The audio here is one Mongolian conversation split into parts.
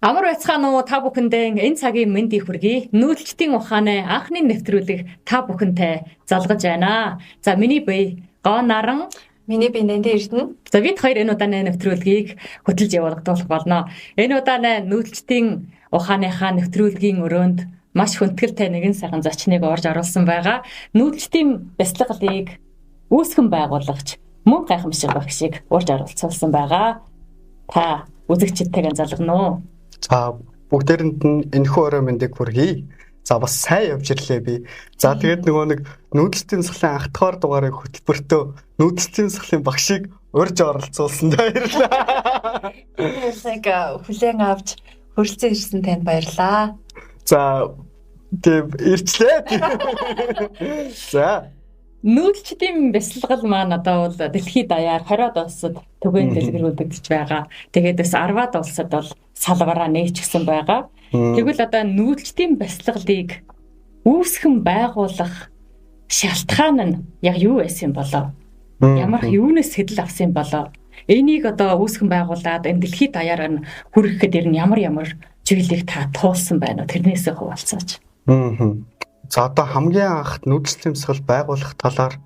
Амар байцгаана уу, та бүхэндээ энэ цагийн мэндийг хүргэе. Нүүдэлчдийн ухааны анхны нэвтрүүлэг та бүхэнтэй залгаж байна. За, миний бие Гоо Наран, миний бие Нандин Эрдэнэ. За, бид хоёр энэ удааны нэвтрүүлгийг хөтөлж явуулах болно. Энэ удааны нүүдэлчдийн ухааныхаа нэвтрүүлгийн өрөөнд маш хүндэтгэлтэй нэгэн сайхан зочныг урьж оруулсан байгаа. Нүүдэлчдийн бясалгалыг үүсгэн байгуулагч мөн гайхамшиг багшийг урьж оролцуулсан байгаа. Та үзэгчидтэйгээ залгана уу? За, бүгдээрэнд нь энэхүү орой мэндийг хүргэе. За, бас сайн явж ирлээ би. За, тэгээд нөгөө нэг нүүдэлчдийн сахлын анх дахь дугаарыг хөтөлбөртөө нүүдэлчдийн сахлын багшийг урьж оролцуулсан, баярлалаа. Баярлалаа, хүлээн авч хүрэлцэн ирсэн танд баярлалаа. За, тийм ирчлээ. За. Нүүдэлчдийн бясалгал маань одоо бол дэлхийд даяар 20-од улсад түгээн дэлгэрүүлэгдэж байгаа. Тэгээд бас 10-аад улсад бол салвараа нээчихсэн байгаа. Тэгвэл одоо нүүдэлчдийн бясалгалыг үүсгэн байгуулах шалтгаан нь яг юу байсан юм болоо? Ямар юунаас сэтэл авсан юм болоо? Энийг одоо үүсгэн байгуулад энэ дэлхийд даяар нь хүргэхэд ер нь ямар ямар зүйлийг та туулсан байна уу? Тэрнээсээ хуваалцаач. За, одоо хамгийн анх нүүдэлчдийн бясалгал байгуулах талаар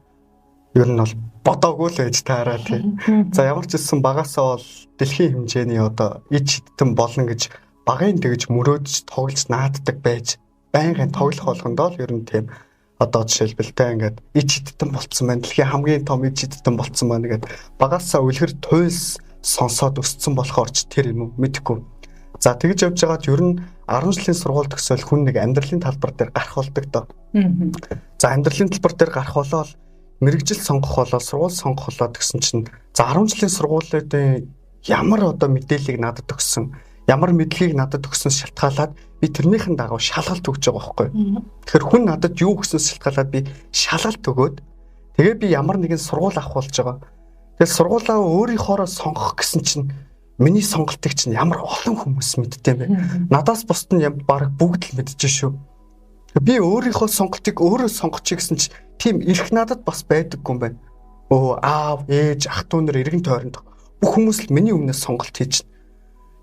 ер нь бол бодоогүй л байж таараа, тий. За, ямар ч гэсэн багасаа бол дэлхийн хэмжээний одоо ич хиттэн болно гэж багын тэгж мөрөөдөж тоглож нааддаг байж, байнгын тоглох болгондоо л ер нь тийм одоо жишээлбэл те ингээд ич хиттэн болцсон байна. Дэлхийн хамгийн том ич хиттэн болцсон байна гэд багасаа үлгэр туйлс сонсоод өссөн болохоор ч тэр юм уу мэдэхгүй. За, тэгж явж байгаад ер нь 10 жилийн сургууль төгсөөл хүн нэг амьдралын талбар дээр гарах болдог доо. За, амьдралын талбар дээр гарах болоод мэргэжил сонгох болоод сургууль сонгох болоод гэсэн чинь, за, 10 жилийн сургуулиудын ямар одоо мэдээллийг надад өгсөн, ямар мэдлэгийг надад өгсөн шалтгаалаад би тэрнийхэн дагуу шалгалт өгч байгаа байхгүй. Тэгэхээр хүн надад юу өгсөн шалтгаалаад би шалгалт өгөөд тэгээ би ямар нэгэн сургууль авах болж байгаа. Тэгэл сургуулаа өөрийнхоороо сонгох гэсэн чинь миний сонголтыг чинь ямар олон хүмүүс мэддэг юм бэ? Надаас бусд нь баг бүгд л мэдэж шүү. Би өөрийнхөө сонголтыг өөрөө сонгочих гэсэн чинь тийм эрх надад бас байдаггүй юм байна. Өө, аав, ээж, ах дүү нар, эргэн тойронд бүх хүмүүс л миний өмнөөс сонголт хийж.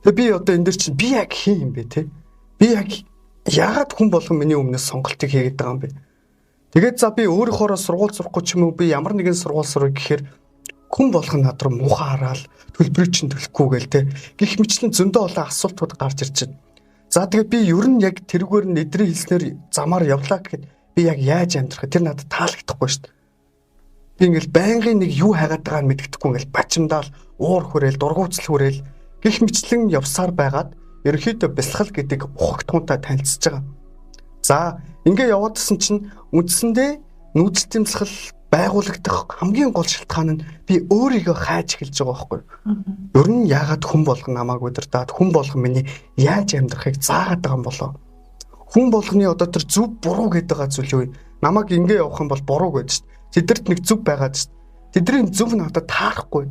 Тэгээ би одоо энэ дэр чинь би яг хин юм бэ те? Би яг яагаад хүн болгон миний өмнөөс сонголтыг хийгээд байгаа юм бэ? Тэгээд за би өөрийнхоороо сургууль сурахгүй ч юм уу, би ямар нэгэн сургууль сурах гэхээр хүн болгон над руу муухай хараал, төлбөрийг чинь төлөхгүй гээл те. Гэх мэтлэн зөндөө олон асуултууд гарч ирж байна. За, тэгээ би ер нь яг тэрүүгээр нь эдрийн хэлснээр замаар явлаа гэхэд би яг яаж амьдрах вэ? Тэр надад таалагдахгүй шүү дээ. Би ингээл байнгын нэг юу хайгаад байгааг нь мэддэхгүй, ингээл бачимдаал, уур хүрээл, дургуутсал хүрээл гэх мэтлэн явсаар байгаад ерөнхийдөө бясалгал гэдэг ухагтхуунтай танилцж байгаа. За, ингээ яваадсэн чинь үндсэндээ нүүдэлчдийн бясалгал байгуулагдах хамгийн гол шалтгаан нь би өөрийгөө хайж эхэлж байгаа байхгүй. Ер нь яагаад хүн болгон намайг удирдаад, хүн болгон миний яаж амьдрахыг заагаад байгаа юм болоо? Хүн болгоны одоо тэр зөв буруу гэдэг байгаа зүйл юу вэ? Намайг ингэ явах юм бол буруу гэж шүү дээ. Тэдэрт нэг зөв байгаад шүү дээ. Тэдний зөв надад таарахгүй,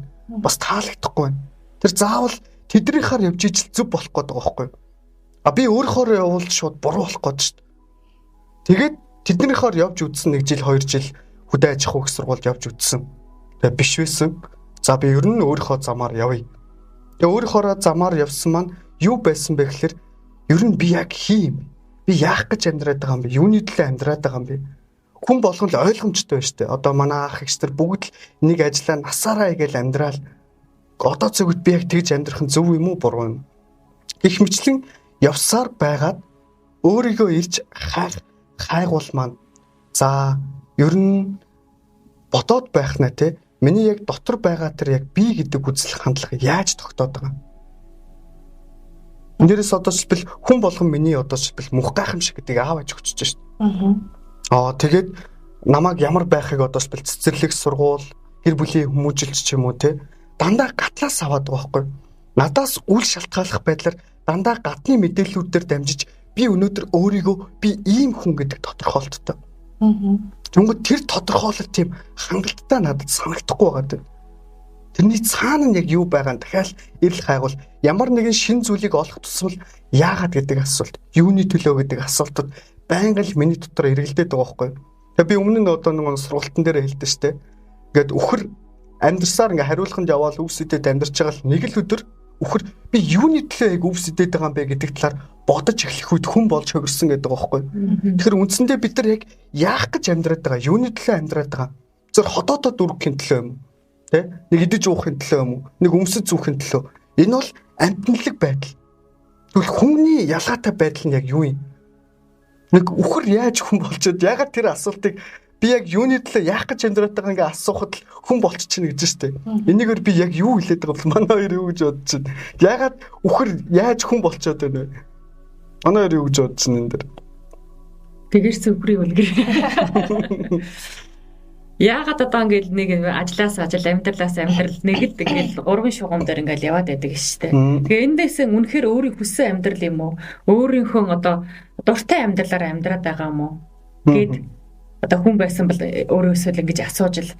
бас таалагдахгүй байна. Тэр заавал тэднийхаар явж ижил зөв болох гээд байгаа байхгүй. А би өөрийнхоороо явбал шууд буруу болох гээд шүү дээ. Тэгээд тэднийхаар явж үзсэн, нэг жил, 2 жил хөдөө аж ахуйн их сургуульд явж үзсэн. Тэгээ биш байсан. За, би ер нь өөрийнхөө замаар явъя. Тэгээ өөрийнхоороо замаар явсан маань юу байсан бэ гэхээр ер нь би яг хин юм? Би яах гэж амьдраад байгаа юм бэ? Юуны төлөө амьдраад байгаа юм бэ? Хүн болгон л ойлгомжтой байна шүү дээ. Одоо манай ах эгч нар бүгд л нэг ажиллаа насаараа игээл амьдрал. Одоо зөвхөн би яг тэгж амьдрах нь зөв юм уу, буруу юм? Гэх мэтлэн явсаар байгаад өөрийгөө ирж хайгуул маань, за, ер нь бодоод байх нэ те, миний яг дотор байгаа тэр яг би гэдэг үзэл хандлага яаж тогтоод байгаа юм? Энд дээрээс одоо жишээлбэл хүн болгон миний одоо жишээлбэл мөнх гайхамшиг гэдэг аав аж өгчөж шээ. Аа, тэгээд намайг ямар байхыг одоо жишээлбэл цэцэрлэг сургууль, гэр бүлийн хүмүүжилч ч юм уу те, дандаа гатлаас аваад байгаа байхгүй. Надаас үл шалтгааллах байдлаар дандаа гадны мэдээллүүдээр дамжиж би өнөөдөр өөрийгөө би ийм хүн гэдэг тодорхойлолттой. Тэнгүүд тэр тодорхойлолт тийм хангалттай надад санагдахгүй байгаа даа. Тэрний цаана нь яг юу байгаа нь дахиад эрэл хайгуул, ямар нэгэн шин зүйлийг олох тусмал яагаад гэдэг асуулт, юуны төлөө гэдэг асуултууд байнга л миний дотор эргэлдээд байгаа байхгүй. Тэгээ би өмнө нь одоо нэг сургалтын дээр хэлдэ штэ. Ингээд үхэр амьдрсаар ингээ хариулаханд яваал өвсөдөд амьдарч байгаа л нэг л өдөр Үхэр би юуны төлөө яг өвс идээд байгаа юм бэ гэдэг талаар бодож эхлэх үед хүн болж хөгөрсөн гэдэг байгаа байхгүй. Тэгэхээр үндсэндээ бид нар яг яах гэж амьдраад байгаа, юуны төлөө амьдраад байгаа. Зөв ходоодоо дүргэхийн төлөө юм уу? Тэ? Нэг идэж уухын төлөө юм уу? Нэг өмсөж зүүхийн төлөө. Энэ бол амтналаг байдал. Тэгвэл хүний ялгаатай байдал нь яг юу юм? Нэг үхэр яаж хүн болчоод ягаад тэр асуултыг би яг юуны төлөө яах гэж амьдраад байгаа ингээ асуухад л хүн болчихно гэж штэ. Энийгээр би яг юу хэлээд байгаа бол манай хоёр юу гэж бодож байна? Ягаад үхэр яаж хүн болчоод байна вэ? Манай хоёр юу гэж бодож байна энэ дэр? Тэгэрс үхрийн үлгэр. Яагаад одоо ингээл нэг ажлаас ажил, амьдралаас амьдрал нэг л ингээл гурван шугам дээр ингээл яваад байдаг шүү дээ. Тэгээ эндээс үнэхээр өөрийн хүссэн амьдрал юм уу? Өөрийнхөө одоо дуртай амьдралаар амьдраад байгаа юм уу? Гэт одоо хүн байсан бол өөрөөсөө л ингэж асууж л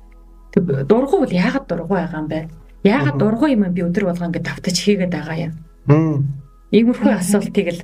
дургу бол яагаад дургу байгаа юм бэ? Яагаад дургу юм би өдөр болгон ингэ давтаж хийгээд байгаа юм? Иймэрхүү асуултыг л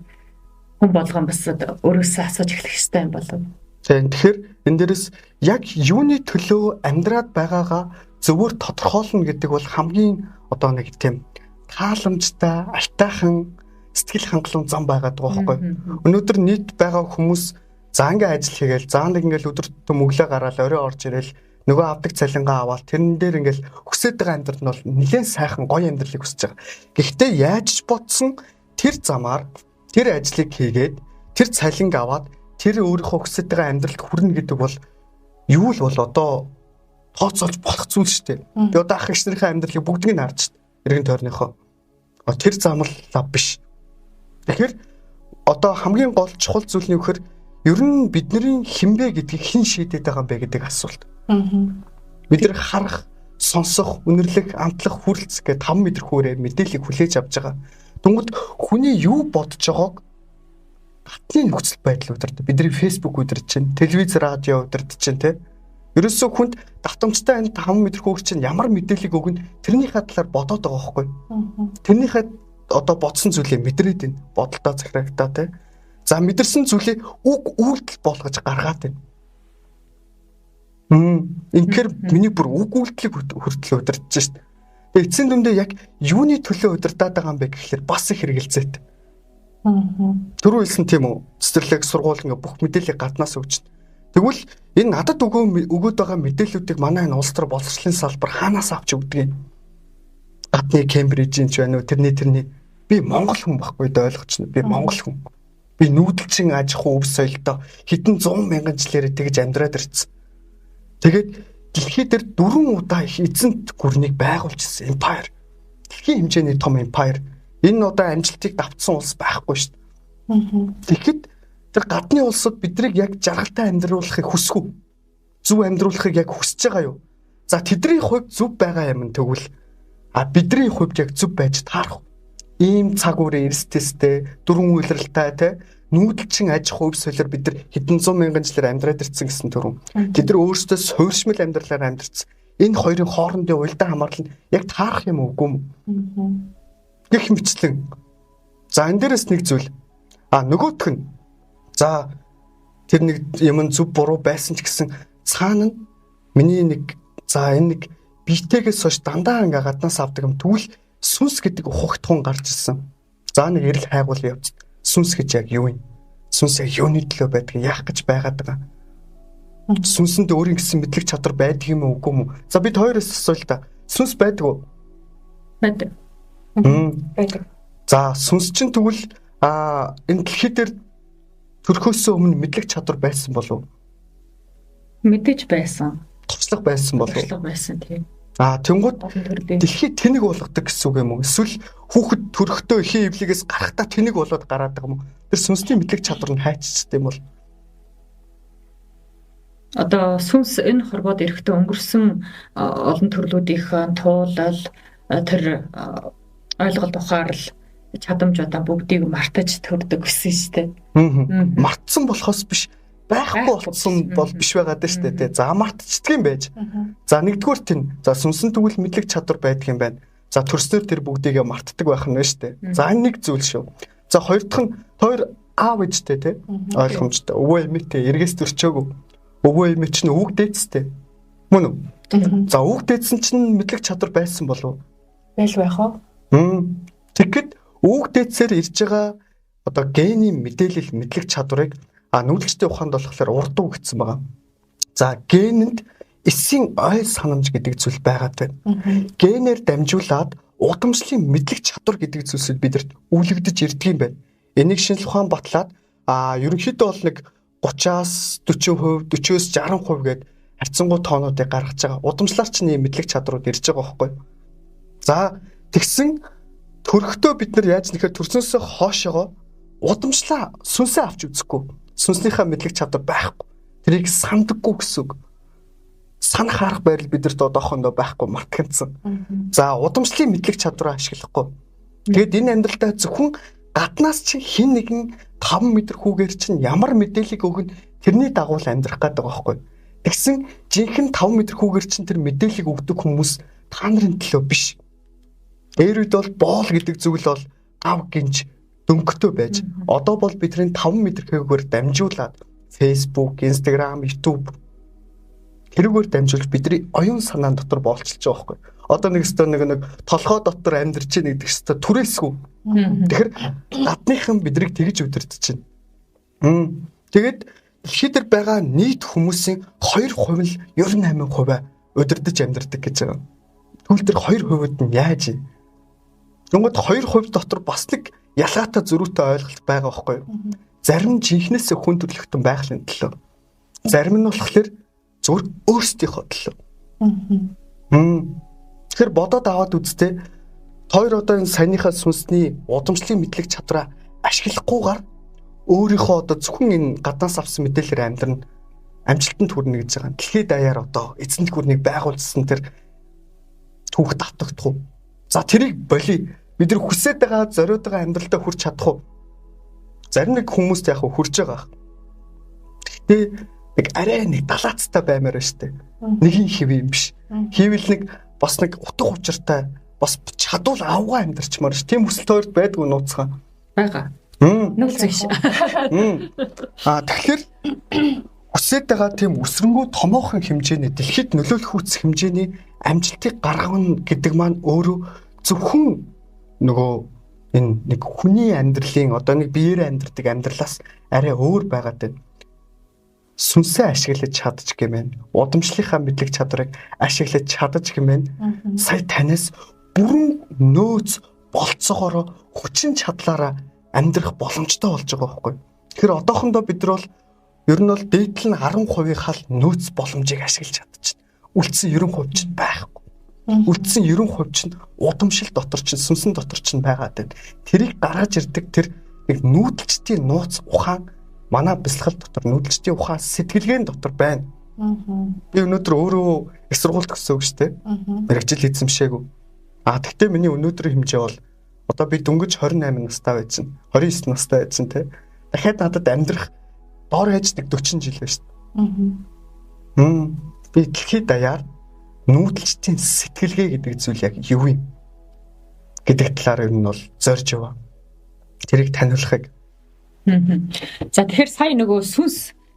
хүн болгон бас өөрөөсөө асууж эхлэх ёстой юм болов. Тэгэхээр энэ дээрээс яг юуны төлөө амьдраад байгаагаа зөвөр тодорхойлно гэдэг бол хамгийн одоо нэг тийм тааламжтай, алтайхан сэтгэл хангалуун зам байгаад байгаа байхгүй. Өнөөдөр нийт байгаа хүмүүс за ингээ ажил хийгээл, за нэг ингээл өдөр тутам өглөө гараал орой орж ирээл нөгөө авдаг цалингаа аваад тэрэн дээр ингээл хүсэж байгаа амьдрал нь бол нэлээд сайхан гоё амьдралыг хүсэж байгаа. Гэхдээ яаж ч бодсон тэр замаар тэр ажлыг хийгээд тэр цалинг аваад тэр өөрийнхөө хүсэж байгаа амьдралд хүрнэ гэдэг бол юу л бол одоо тооцоолж болох зүйл шүү дээ. Би одоо ах эгч нарынхаа амьдралыг бүгднийг нь харж шүү дээ. Эргэн тойрныхоо. Тэр зам л лав биш. Тэгэхээр одоо хамгийн гол чухал зүйл нь юу гэхээр ер нь бидний хинбэ гэдгийг хэн шийдээд байгаа юм бэ гэдэг асуулт. Бид нар харах, сонсох, үнэрлэх, амтлах, хүрэлцэх гэх таван мэдрэхүүрээр мэдээллийг хүлээж авч байгаа. Тэнгүүд хүний юу бодож байгааг гадны нөхцөл байдал удирдах. Бидний Facebook удирдах чинь, телевиз, радио удирдах чинь, тэ. Ерөөсөө хүнд давтамжтай энэ таван мэдрэхүүр чинь ямар мэдээллийг өгнө тэрнийхээ талаар бодоод байгаа байхгүй. Тэрнийхээ одоо бодсон зүйлээ мэдрээд байна. Бодолтой захирагтаа, тэ. За мэдэрсэн зүйлээ үг үйлдэл болгож гаргаад байна. Инхээр миний бүр үг үйлдлийг хүртэл удирдах шít. Тэгээ эцсийн дүндээ яг юуны төлөө удирдах байгаа юм бэ гэхлээр бас их хэрэгэлзээтэй. Түрүү хэлсэн тийм үү? Цэцэрлэг, сургууль ингээ бүх мэдээллийг гаднаас өгч. Тэгвэл энэ надад өгөөд байгаа мэдээллүүдийг манай энэ улс төр боловсролын салбар хаанаас авч өгдөг юм? Гадны Кембрижийн ч байна уу? Тэрний би монгол хүн байхгүй даа ойлгоч нь. Би монгол хүн. Би нүүдэлчин аж ахуй өв соёлтой хэдэн 100 мянган жилээр тэгж амьдраад ирсэн. Тэгээд дэлхий дээр 4 удаа их эзэнт гүрнийг байгуулжсэн empire. Дэлхийн хэмжээний том empire. Энэ удаа амжилтыг давтсан улс байхгүй шүү дээ. Тэгэхэд тэр гадны улсууд биднийг яг жаргалтай амьдруулахыг хүсэхгүй. Зөв амьдруулахыг яг хүсэж байгаа юу? За тэдний хувьд зөв байгаа юм тэгвэл а бидний хувьд яг зөв байж таарах. Ийм цаг үеэр эрсдэстэй, дөрвөн үйлрэлтэй те нүүдэлчин аж ахуй өв соёлоор бид нар хэдэн зуун мянган жилээр амьдраад ирсэн гэсэн түрүү. Тэд нар өөрсдөө суурьшмал амьдралаар амьдарсан. Энэ хоёрын хоорондын уялдаа хамаарал нь яг таарах юм уу үгүй юм? Гэх мэтлэн. За энэ дээрээс нэг зүйл. А нөгөөх нь за тэр нэг юм зөв буруу байсан ч гэсэн цаана нь миний нэг за энэ нэг биетэйгээс хойш дандаа ингээ гаднаас авдаг юм. Тэгвэл сүнс гэдэг ухагтхуун гарч ирсэн. За нэг эрэл хайгуул явц. Сүнс гэж яг юу юм? Сүнс яг юуны төлөө байдгийг яах гэж байгаад байгаа? Сүнсэнд өөрийн гэсэн мэдлэг чадвар байдаг юм уу үгүй юм уу? За бид хоёроос асууя л та. Сүнс байдаг уу? Байдаг. Байдаг. За сүнс чинь тэгвэл энэ дэлхий дээр төрхөөсөө өмнө мэдлэг чадвар байсан болов уу? Мэдээж байсан. Туршлага байсан болов уу? Туршлага байсан тийм. Тэнгууд дэлхий тэнэг болгодог гэсэн үг юм уу? Эсвэл хүүхэд төрөхдөө эхийн эвлэгээс гарахдаа тэнэг болоод гараад байгаа юм уу? Тэр сүнсний мэдлэг чадвар нь хайччихсан юм бол одоо сүнс энэ хорвоод эрэхтээ өнгөрсөн олон төрлүүдийнх туулал тэр ойлголт ухаарл чадамж одоо бүгдийг мартаж төрдөг гэсэн шүү дээ. Мартсан болохоос биш байхгүй болсон бол биш байгаа даа шүү дээ. За мартчихдаг юм байж. За нэгдүгээр тийм. За сүнсэн тэгвэл мэдлэг чадвар байдаг юм байна. За төрснөр тэр бүгдийгээ мартдаг байх нь байна шүү дээ. За энэ нэг зүйл шүү. За хоёр дахь нь хоёр аав ээжтэй тий. Ойлгомжтой. Өвөө эмээтэй эргээс төрчөөгүй. Өвөө эмээ чинь өвөг дээдстэй. Мөн үү? За өвөг дээдсэн чинь мэдлэг чадвар байсан болов уу? Байл байх уу? Тэгэхэд өвөг дээдсээр ирж байгаа одоо генийн мэдээлэл мэдлэг чадварыг нүүдэлчдийн ухаанд болохоор урдуу гэсэн байгаа. За генэнд эсийн ой санамж гэдэг зүйл байгаад байна. Генээр дамжуулаад удамшлын мэдлэг чадвар гэдэг зүйлсүүд бидэрт үлэгдэж ирдэг юм байна. Энийг шинжлэх ухаан батлаад ерөнхийдөө бол нэг 30-аас 40%, 40-оос 60% гээд харьцангуй тоонуудыг гаргаж байгаа. Удамшлаар чинь ийм мэдлэг чадрууд ирж байгаа байхгүй юу? За тэгсэн төрхтөө бид нар яаж нэхэр төрсөнөөсөө хоошоогоо удамшлаа сүнсээ авч үзэхгүй. Сүнснийхээ мэдлэг чадвар байхгүй. Тэрийг сандаггүй гэсэн үг. Санах арга барил бидэрт одоохондоо байхгүй мартагдсан. За удамшлын мэдлэг чадвараа ашиглахгүй. Тэгээд энэ амьдралдаа зөвхөн гаднаас чинь хин нэгэн 5 м хүүгээр чинь ямар мэдээллийг өгнө тэрний дагуу л амьдрах гэдэг байгаа байхгүй. Тэгсэн жинхэнэ 5 м хүүгээр чинь тэр мэдээллийг өгдөг хүмүүс та нарын төлөө биш. Дээр үед бол боол гэдэг зүйл бол гав гинж дөнгөтэй байж одоо бол бидний 5 м хүүгээр дамжуулаад Facebook, Instagram, YouTube тэрүүгээр дамжуулж бидний оюун санаан дотор боолчилж байгаа байхгүй. Одоо нэг өстө нэг толгой дотор амьдарч ийн гэдэг өстө түрээсгүй. Тэгэхээр гадныхан бидрийг тэгж удирдах чинь. Тэгээд дэлхий дээр байгаа нийт хүмүүсийн 2% л 98% удирдах амьдардаг гэж байгаа. Тэгвэл тэр 2% нь яаж юм? Тэнгүүд 2% дотор бас нэг ялгаатай зөрүүтэй ойлголт байгаа байхгүй юу? Зарим нь жинхнээсээ хүн төрөлхтөн байгалийн төлөө. Зарим нь болохоор зүгээр өөрсдийнхөө төлөө. Тэгэхээр бодоод аваад үзтээ хоёр одоо энэ саяныхаа сүнсний удамшлын мэдлэг чадвараа ашиглахгүйгээр өөрийнхөө одоо зөвхөн энэ гаднаас авсан мэдээлэлээр амьдрна, амжилтанд хүрнэ гэж байгаа. Дэлхийд даяар одоо эзэнт гүрнийг байгуулсан тэр түүх давтагдах уу? За тэрийг болий. Бид нар хүсээд байгаа, зориод байгаа амьдралдаа хүрч чадах уу? Зарим нэг хүмүүст яг хүрч байгаа. Гэхдээ нэг арай нэг далаацтай баймаар байна штэ. Нэгийн хэв юм биш. Хийвэл нэг бас нэг утга учиртай бас чадвал авгаа амьдарчмаар ш. Тийм хүсэл тойрд байдгүй нууцхан. Байгаа. Нууц биш. Тэгэхээр хүсээд байгаа тийм өсрөнгөө томоохон хэмжээний дэлхийд нөлөөлөх үүс хэмжээний амжилтыг гаргана гэдэг маань өөрөө зөвхөн нөгөө энэ нэг хүний амьдралын одоо нэг биеэр амьдрдаг амьдралаас арай өөр байгаад байна. Сүнсээ ашиглаж чадчих гэмэн, удамшлынхаа мэдлэг чадварыг ашиглаж чадаж гэмэн сая танаас бүрэн нөөц болцоогоороо хүчин чадлаараа амьдрах боломжтой болж байгаа байхгүй. Тэгэхээр одоохондоо бид нар бол ер нь бол дээдл нь 10% хал нөөц боломжийг ашиглаж чадчихна. Үлдсэн 90% чинь байхгүй. Үлдсэн 90% чинь удамшил дотор чинь сүнсэн дотор чинь байгаад байна. Тэрийг гаргаж ирдэг тэр нэг нүүдэлчдийн нууц ухаан манай бясалгал дотор нүүдэлчдийн ухаан сэтгэлгээн дотор байна. Би өнөөдөр өөрөө их сургуульд төгсөөг штэ. Мэргэжил эзэмшээгүй. Тэгтээ миний өнөөдрийн хэмжээ бол одоо би дөнгөж 28 настай байсан. 29 настай байсан те. Дахиад надад амьдрах доор хаяж нэг 40 жил байна штэ. Би дэлхийд даяар нүүдэлчдийн сэтгэлгээ гэдэг зүйл яг юу юм гэдэг талаар ер нь бол зорж яваа. Тэрийг таниулахыг. За тэгэхээр сая нөгөө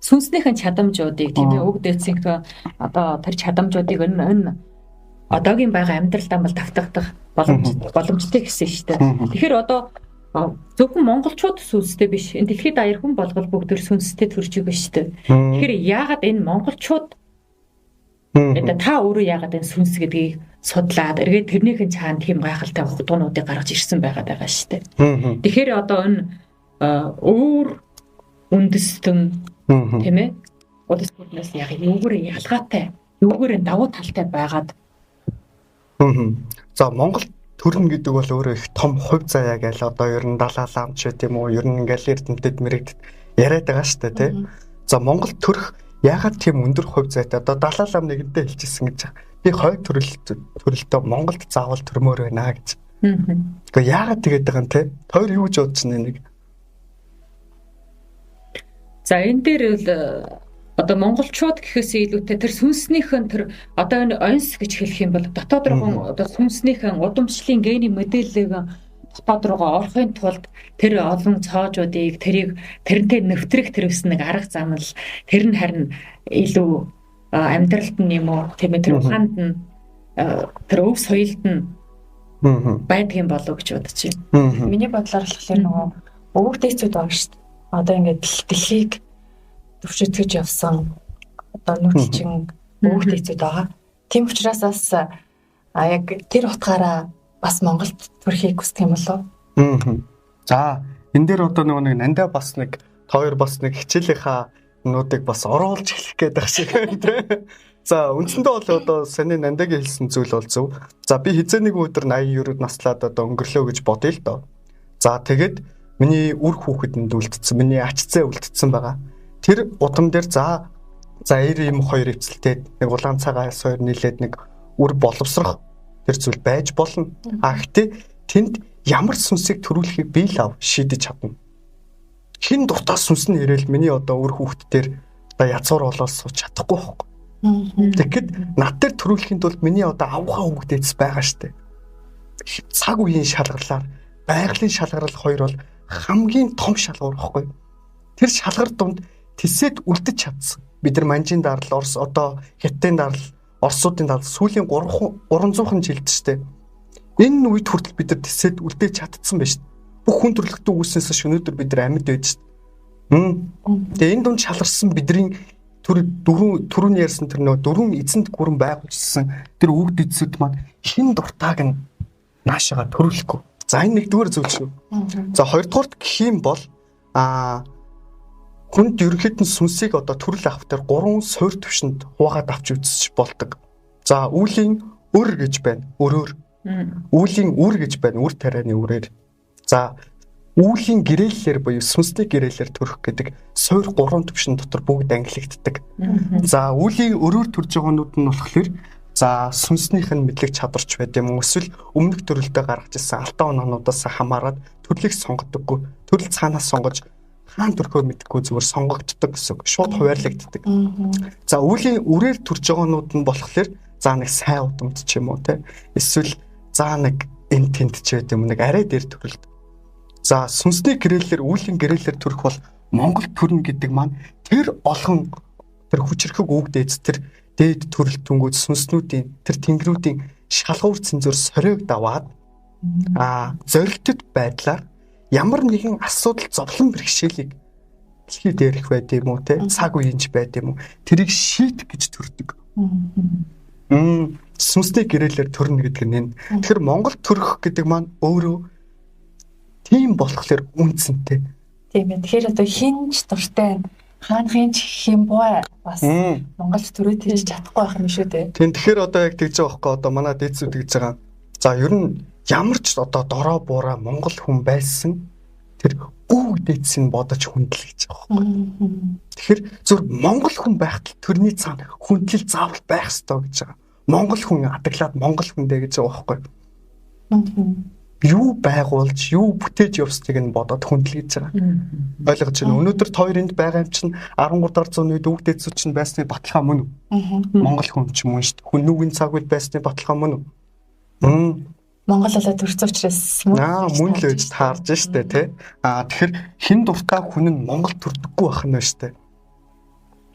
сүнснийхэн чадамжуудыг тийм ээ өг дээдсийнхээ одоо тэр чадамжуудыг энэ одоогийн байгаа амьдралдаа бол давтагдах боломжтой гэсэн шүү дээ. Тэгэхээр одоо зөвхөн монголчууд сүнстэй биш. Энэ дэлхийд даяар хүн болгол бүгд төр сүнстэй төрж байгаа шүү дээ. Тэгэхээр яагаад энэ монголчууд одоо та өөрөө яагаад энэ сүнс гэдгийг судлаад эргээд тэрнийхэн цаана тийм гайхалтай хутгуунуудыг гаргаж ирсэн байгаад байгаа шүү дээ. Тэгэхээр одоо энэ өөр үндэстэн тийм ээ улс төрнөөс яг юугаар ялгаатай, юугаар давуу талтай байгаад. За Монгол төрнө гэдэг бол өөрөө их том хувь заяа гээл одоо ер нь Далай лам ч гэдэм үү, ер нь ингээл эрдэмтэд мэрэгдэд яриад байгаа шүү дээ тий. За Монгол төрөх яагаад тийм өндөр хувь заяатай одоо Далай лам нэгэнтээ хэлчихсэн гэж. Би хой төрөлтөө Монголд заавал төрмөр байна гэж. Тэгэхээр яагаад тэгээд байгаа юм те? Хоёр юу гэж бодож байна нэг? За энэ дээр л одоо монголчууд гэхээс илүүтэй тэр сүнснийхэн тэр одоо энэ онс гэж хэлэх юм бол дотоод руугаа одоо сүнснийхэн удамшлын гений мэдээллийг дотоод руугаа орохын тулд тэр олон цоожуудыг тэрийг тэрнтэй нэвтрэх тэрвсэн нэг арга зам л тэр нь харин илүү амьдралд нь юм уу тийм ээ тэр ухаанд нь тэр өв соёлд нь Байдгийн болов гэж бодож байна. Миний бодлоор болохоор нөгөө өвөг дээдсүүд байгаа шүү дээ. Одоо ингээд дэлхийг төвшөтгөж явсан одоо нүүдэлчин өвөг дээдсүүд байгаа. Тийм учраас бас яг тэр утгаараа бас Монголд төрхийг хүсдэг юм болов уу? За энэ дээр одоо нөгөө нэг нандаа бас нэг хоёр бас нэг хичээлийнхаа нуудыг бас оруулж эхлэх гээд байх шиг байна тий. За үндсэндээ бол одоо саний нандагийн хэлсэн зүйл бол зөв. За би хизээ нэг өдөр 80 90 наслаад одоо өнгөрлөө гэж бодъё л доо. За тэгээд миний үр хүүхэд энд үлдсэн, миний ач зээ үлдсэн байгаа. Тэр удам дээр за 90 юм хоёр эвцэлтэй нэг улаан цагаан аяс хоёр нийлээд нэг үр боловсрох тэр зүйл байж болно. А гэхдээ тэнд ямар сүнсийг төрүүлэхийг би л ав шийдэж чадна. Хин дуртаа сүнс нь ирээл миний одоо үр хүүхэд дээр одоо язгуур болоод сууч чадахгүй байхгүй. Тэгэхэд над дээр төрүүлэхийн тулд миний одоо авхаа хүүхдээц байгаа штэ. Цаг үеийн шалгарлаар байгалийн шалгарал хоёр бол хамгийн том шалгуур байхгүй. Тэр шалгар дунд тэсэд үлдэж чадсан. Бид нар манжийн дарал, Орос одоо Хятадын дарал, Оросуудын дарал сүүлийн 300 жилд штэ. Энэ үед хүртэл бид нар тэсэд үлдээж чадсан байж штэ. Бүх хүн төрөлхтөн үүснээс хойш өнөөдөр бид нар амьд байж штэ. Тэгээ энэ дунд шалгарсан бидний тэр түрүүний ярьсан тэр нөө дөрвөн эзэнт гүрэн байгуулжсэн тэр өвд эзэд маань хин дуртааг нь наашаага төрүүлэхгүй. За энэ нэгдүгээр зүйл шүү. За хоёрдугаарт гэх юм бол хүнд ерөнхийд нь сүнсийг одоо төрөл авах дээр гурван суур түвшинд хуваагаад авч үзэж болдог. За үүлийн өр гэж байна. Өрөөр. Үүлийн үр гэж байна. Үр тарианы үрээр. За үүлийн гэрээллээр буюу сүнсний гэрээллээр төрөх гэдэг суур гурван түвшин дотор бүгд ангилагддаг. За үүлийн өрөөр төрж байгаанууд нь болохоор за сүнснийх нь мэдлэг чадварч байд юм уу эсвэл өмнөх төрөлдөө гаргаж ирсэн алдаа оноонуудаас хамаарат төрлийг сонгодоггүй. Төрөл цаанаас сонгож хаан төрхөө мэдгүй зүгээр сонгогддог гэсэн үг. Шууд хуваарлагддаг. За үүлийн үрээр төрж байгаанууд нь болохоор за нэг сайн удамд ч юм уу те. Эсвэл за нэг эн тэнд ч байд юм нэг арай дээр төрөлд. За сүнсний гэрээллээр үүлийн гэрээллээр төрөх бол Монгол төрнө гэдэг маань тэр олон тэр хүчрхэг үг дээдс тэр дээд төрөл түнгүүд сүнснүүдийн тэр тэнгэрүүдийн шалгуур цэнзүр сориог даваад зорилтод байдлаар ямар нэгэн асуудал зовлон бэрхшээлийг дэлхий дээрх байд юм уу те цаг үеинч байд юм уу тэрийг шийдэх гэж төрдөг. Сүнсний гэрээллээр төрнө гэдэг нь энэ. Тэгэхээр Монгол төрөх гэдэг маань өөрөө тийм болохоор үнцэнтэй. Тийм ээ. Тэгэхээр одоо хинч дуртай хаанхын ч хэм бай бас Монголд төрөөд хийж чадахгүй байх юм шүү дээ. Тийм. Тэгэхээр одоо яг тэгж байгаа байхгүй одоо манай дээдсүүд гэж байгаа. За ер нь ямар ч одоо дорой буураа Монгол хүн байсан тэр өвөг дээдсийг бодож хүндлэх гэж байгаа байхгүй. Тэгэхээр зөв Монгол хүн байхад тэрний цаана хүндлэл заавал байх ёстой гэж байгаа. Монгол хүн адаглаад Монгол хүндээ гэж байгаа байхгүй. Юу байгуулж, юу бүтээж явсныг нь бодоод хүндлэж байгаа. Ойлгож байна. Өнөөдөр хоёр энд байгаа юм чинь 13 дугаар зууны үед өвөг дээдсүүд чинь байсны баталгаа мөн үү? Монгол хүн ч мөн шүү дээ. Хүн нүгэн цаг үед байсны баталгаа мөн үү? Монгол болоо төрсөн учраас мөн мөн л байж таарж штэ тий. Тэгэхээр хэн дуртай хүн нь Монгол төрдөггүй байх нь байна штэ.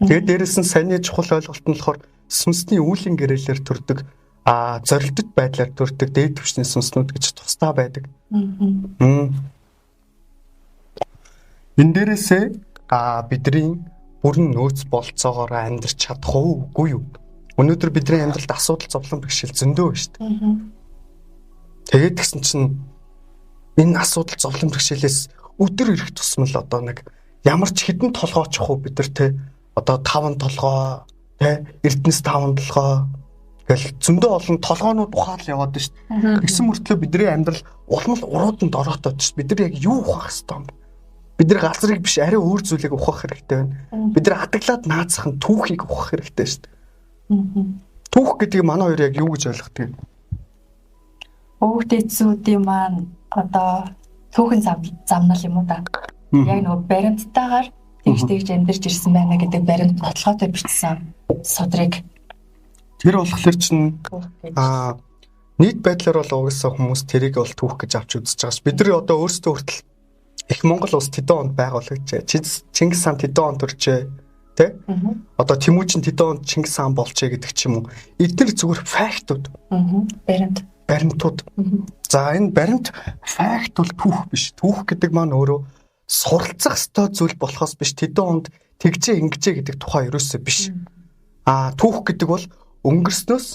Тэгээд дээрэс нь саяны чухал ойлголт нь болохоор сүнсний үүлийн гэрээлээр төрдөг зорилтод байдлаар төрдөг дээд түвшний сүнснүүд гэж тусдаа байдаг. Энэ дээрээсээ бидний бүрэн нөөц болцоогоор амьдрч чадах уу үгүй юу? Өнөөдөр бидний амьдралд асуудал зовлон бэрхшээл зөндөө байна шүү дээ. Тэгээд тэгсэн чинь энэ асуудал зовлон бэрхшээлээс өдөр ирэх тусмал одоо нэг ямар ч хідэн толгойч уу бид нар те одоо 5 толгой те Эрдэнэс 5 толгой гэл зөндөө олон толгоонууд ухаал яваад байна шүү дээ. Тэгсэн мөртлөө бидний амьдрал улам л уруудан дороотоод шүү дээ. Бид нар яг юу ухаах ёстой юм бэ? Бид нар газрыг биш арай өөр зүйлийг ухаах хэрэгтэй байна. Бид нар адаглаад наацхан түүхийг ухаах хэрэгтэй шүү дээ. Түүх гэдгийг манай хоёр яг юу гэж ойлгодог юм? Өвөг дээдсүүдийн маань одоо түүхэн замнал юм уу да. Яг нөгөө баримттайгаар тэгж амьдарч ирсэн байна гэдэг баримт нотлохотой бичсэн судрыг. Тэр болохоор чинь нийт байдлаар бол угаасаа хүмүүс тэрийг бол түүх гэж авч үзэж байгаа ш. Бид нар одоо өөрсдөө хүртэл их Монгол улс тэдэн онд байгуулагчээ. Чингис хаан тэдэн онд төржээ. Тэ? Одоо Тэмүжин тэдэн онд Чингис хаан болжээ гэдэг ч юм уу. Эдгээр зүгээр фактууд. Баримт. Баримтууд. За энэ баримт факт бол түүх биш. Түүх гэдэг маань өөрөө суралцах ёстой зүйл болохоос биш тэдэн онд тэгжээ ингэжээ гэдэг тухай ерөөсөө биш. Аа түүх гэдэг бол өнгөрснөөс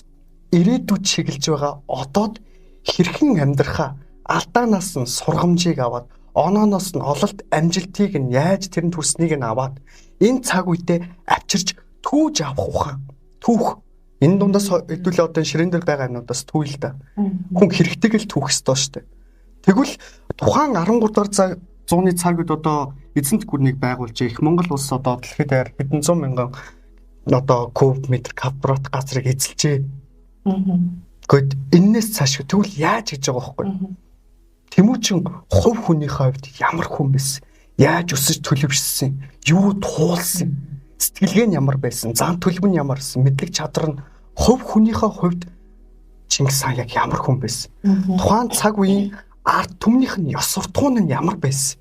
ирээдүйд чиглэж байгаа одоод хэрхэн амьдрахаа алдаанаас нь сургамжийг аваад онооноос нь ололт амжилтыг нь яаж тэрэнд хүрснийг нь аваад энэ цаг үедээ авчирч түүж авах ухаан. Түүх. Энэ дундаас хэдүүлээ одоо ширээн дээр байгаа юмнуудаас түүл л да. Хүн хэрэгтэйг л түүх ёстой шүү дээ. Тэгвэл тухайн 13 дугаар зууны цаг үед одоо эзэнт гүрнийг байгуулж их Монгол улс одоо дэлхийд даяар хэдэн зуун мянган одоо куб метр квадрат газрыг эзэлжээ. Гэхдээ эннээс цааш тэгвэл яаж гэж байгаа байхгүй. Тэмүүчин хувь хүнийхээ хувьд ямар хүн байсан? Яаж өсөж төлөвшсөн? Юу туулсан? Сэтгэлгээ нь ямар байсан? Зан төлөв нь ямар байсан? Мэдлэг чадвар нь хувь хүнийхээ хувьд Чингис хаан яг ямар хүн байсан? Тухайн цаг үеийн ард түмнийх нь ёс суртахуун нь ямар байсан?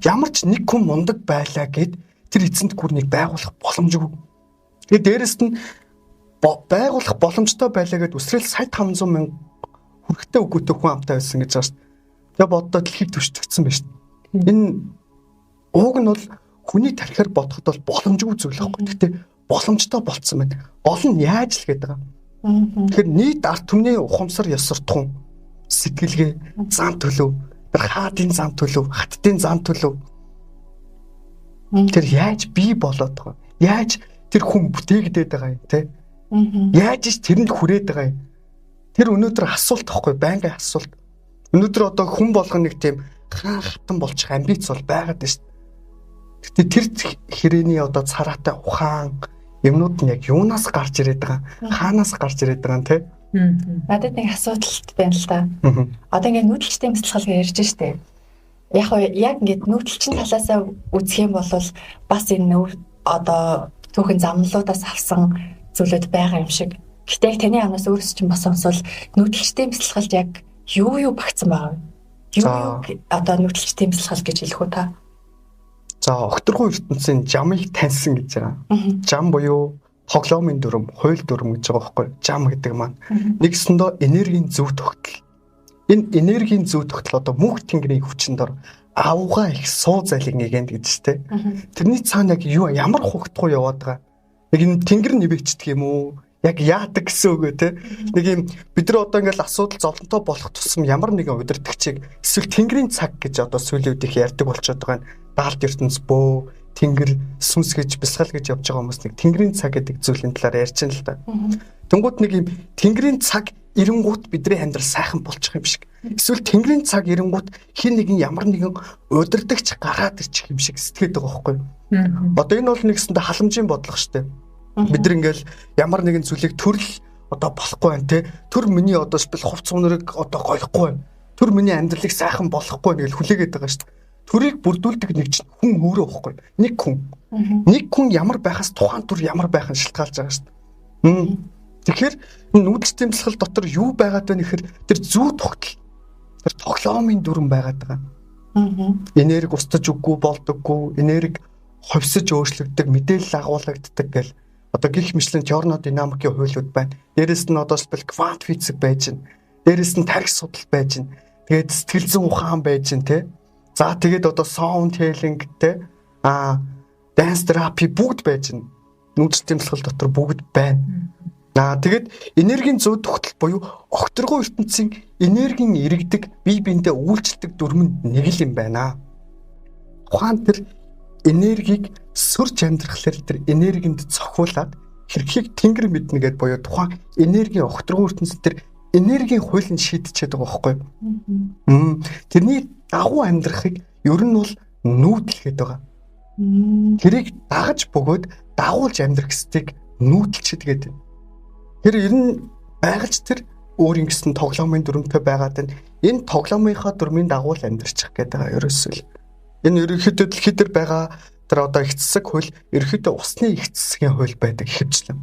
Ямар ч нэг хүн мундаг байлаа гэд тэр эзэнт гүрнийг байгуулах боломжгүй. Тэгээд дээрэс нь байгуулах боломжтой байлаа гэд үсрээл сая 500 мянга хүрэхтэй үгүйтэй хүн амтай байсан гэж байгаа шүү дээ. Тэгээ боддоо дэлхийг төвчтгдсэн байна шүү дээ. Энэ ууг нь бол хүний тархиар бодоход бол боломжгүй зүйл байхгүй. Гэхдээ боломжтой болцсон байна. Гол нь яаж л гэдэг байгаа. Тэгэхээр нийт ард түмний ухамсар ёс суртахуун, сэтгэлгээ, зан төлөв, тэр хаадын зан төлөв, хаттын зан төлөв. Тэр яаж бий болоод байгаа? Яаж тэр хүн бүтээгдээд байгаа юм те? Яаж ч тэрэнд хүрээд байгаа юм? Тэр өнөөдөр асуулт байхгүй, байнгын асуулт. Өнөөдөр одоо хүн болгон нэг тийм хаан хатан болчих амбиц бол байгаад байна шүү дээ. Гэтэ тэр хэрээний одоо цараатай ухаан юмнууд нь яг юунаас гарч ирээд байгаа? Хаанаас гарч ирээд байгаа юм те? Надад нэг асуудалт байна л да. Одоо ингээд нүүдэлчтэй бясалгал гэж ярьж штэ. Яг яг ингээд нүүдэлчин талаасаа үзэх юм бол бас энэ одоо түүхэн замналуудаас авсан зүйлүүд байгаа юм шиг. Гэтэ яг таны амнаас өөрөөс чинь бас сонсвол нүүдэлчтэй бясалгалд яг юу юу багтсан байгаа вэ? Юу юу одоо нүүдэлчтэй бясалгал гэж хэлэх үү та? За огторгон ертөнцийн жамыг таньсан гэж байгаа. Жам буюу тоглоомын дүрм, хууль дүрм гэж байгаа байхгүй юу? Жам гэдэг маань нэгсэндээ энергийн зөв тогтол. Энэ энергийн зөв тогтол одоо мөнх тэнгэрийн хүчин дор авга их суу залиг нэгэнд гэж тэ. Тэрний цаана яг юу ямар хугтгуу яваад байгаа. Нэг юм тэнгэр нивэчдэг юм уу? Яг яадаг гэсэн үг үү те. Нэг юм бид нар одоо ингээл асуудал зовлонтой болох тусам ямар нэгэн удирдагчийг эсвэл тэнгэрийн цаг гэж одоо сүүлийн үед их ярьдаг болчиход байгаа юм. Даалт ертөнц бөө тэнгэр сүнс гэж бясалгал гэж явж байгаа хүмүүс нэг тэнгэрийн цаг гэдэг зүйлийн талаар ярьж байна л да. Тэнгууд нэг юм тэнгэрийн цаг эренгуут бидний амьдрал сайхан болчих юм шиг. Эсвэл тэнгэрийн цаг эренгуут хин нэгэн ямар нэгэн удирдагч гараад ирчих юм шиг сэтгэхэд байгаа байхгүй юу? Одоо энэ бол нэгсэндээ халамжийн бодлого шүү дээ. Бид нар ингээл ямар нэгэн зүйлийг төрөл одоо болохгүй байна те. Төр миний одоо шпил хувц үнэрийг одоо гоёхгүй байна. Төр миний амьдралыг сайхан болохгүй байна гэж хүлээгээд байгаа шүү дээ. Төрийг бүрдүүлдэг нэг чинь хүн өөрөө байхгүй. Нэг хүн. Нэг хүн ямар байхаас тухайн төр ямар байх нь шалтгаалж байгаа шүү дээ. Тэгэхээр нүүдэлчтэй бясалгал дотор юу байгаад байна гэхээр тэр зүү тогтол. Тэр тоглоомын дүрм байгаад байгаа. Энерги устж үггүй болдоггүй, энерги ховсож өөрчлөгдөг, мэдээлэл агуулгаддаг гэл одоо гих мэтлэн термодинамикийн хуулиуд байна. Дээрэс нь одоо шилбэл квант физик байж байна. Дээрэс нь тарих судал байж байна. Тэгээд сэтгэл зүйн ухаан байж байна те. За тэгээд одоо sound healing те. Dance therapy бүгд байж байна. Нүүдэлчтэй бясалгал дотор бүгд байна. Тэгээд энергийн зөв тогтол буюу огторгон ертөнцийн энергийн иргэдэг бие биендээ үйлчлдэг дүрм нь нэг л юм байна. Тухайн тэр энергийг сөрж амьдрахлаар тэр энергинд цохиулаад хэрхийг тэнгэр мэднэ гэд буюу тухайн энергийн огторгон ертөнцийн тэр энергийн хууль нь шийдчихэд байгаа байхгүй юу? Тэрний дагуу амьдрахыг ер нь бол нүүдэл гэдэг байгаа. Тэрийг дагаж бөгөөд дагуулж амьдрах гэсгийг нүүдэлчд гэдэг. Тэр ер нь байгальч тэр өөрийн гэсэн тоглоомын дүрмтэй байгаад байна. Энэ тоглоомынхаа дүрмийн дагуу л амьдрчих гэдэг байгаа ерөөсөө л. Энэ ерөнхийдөө дэлхий дээр байгаа тэр одоо их цэсэг хууль ерөнхийдөө усны их цэсгийн хууль байдаг ихэвчлэн.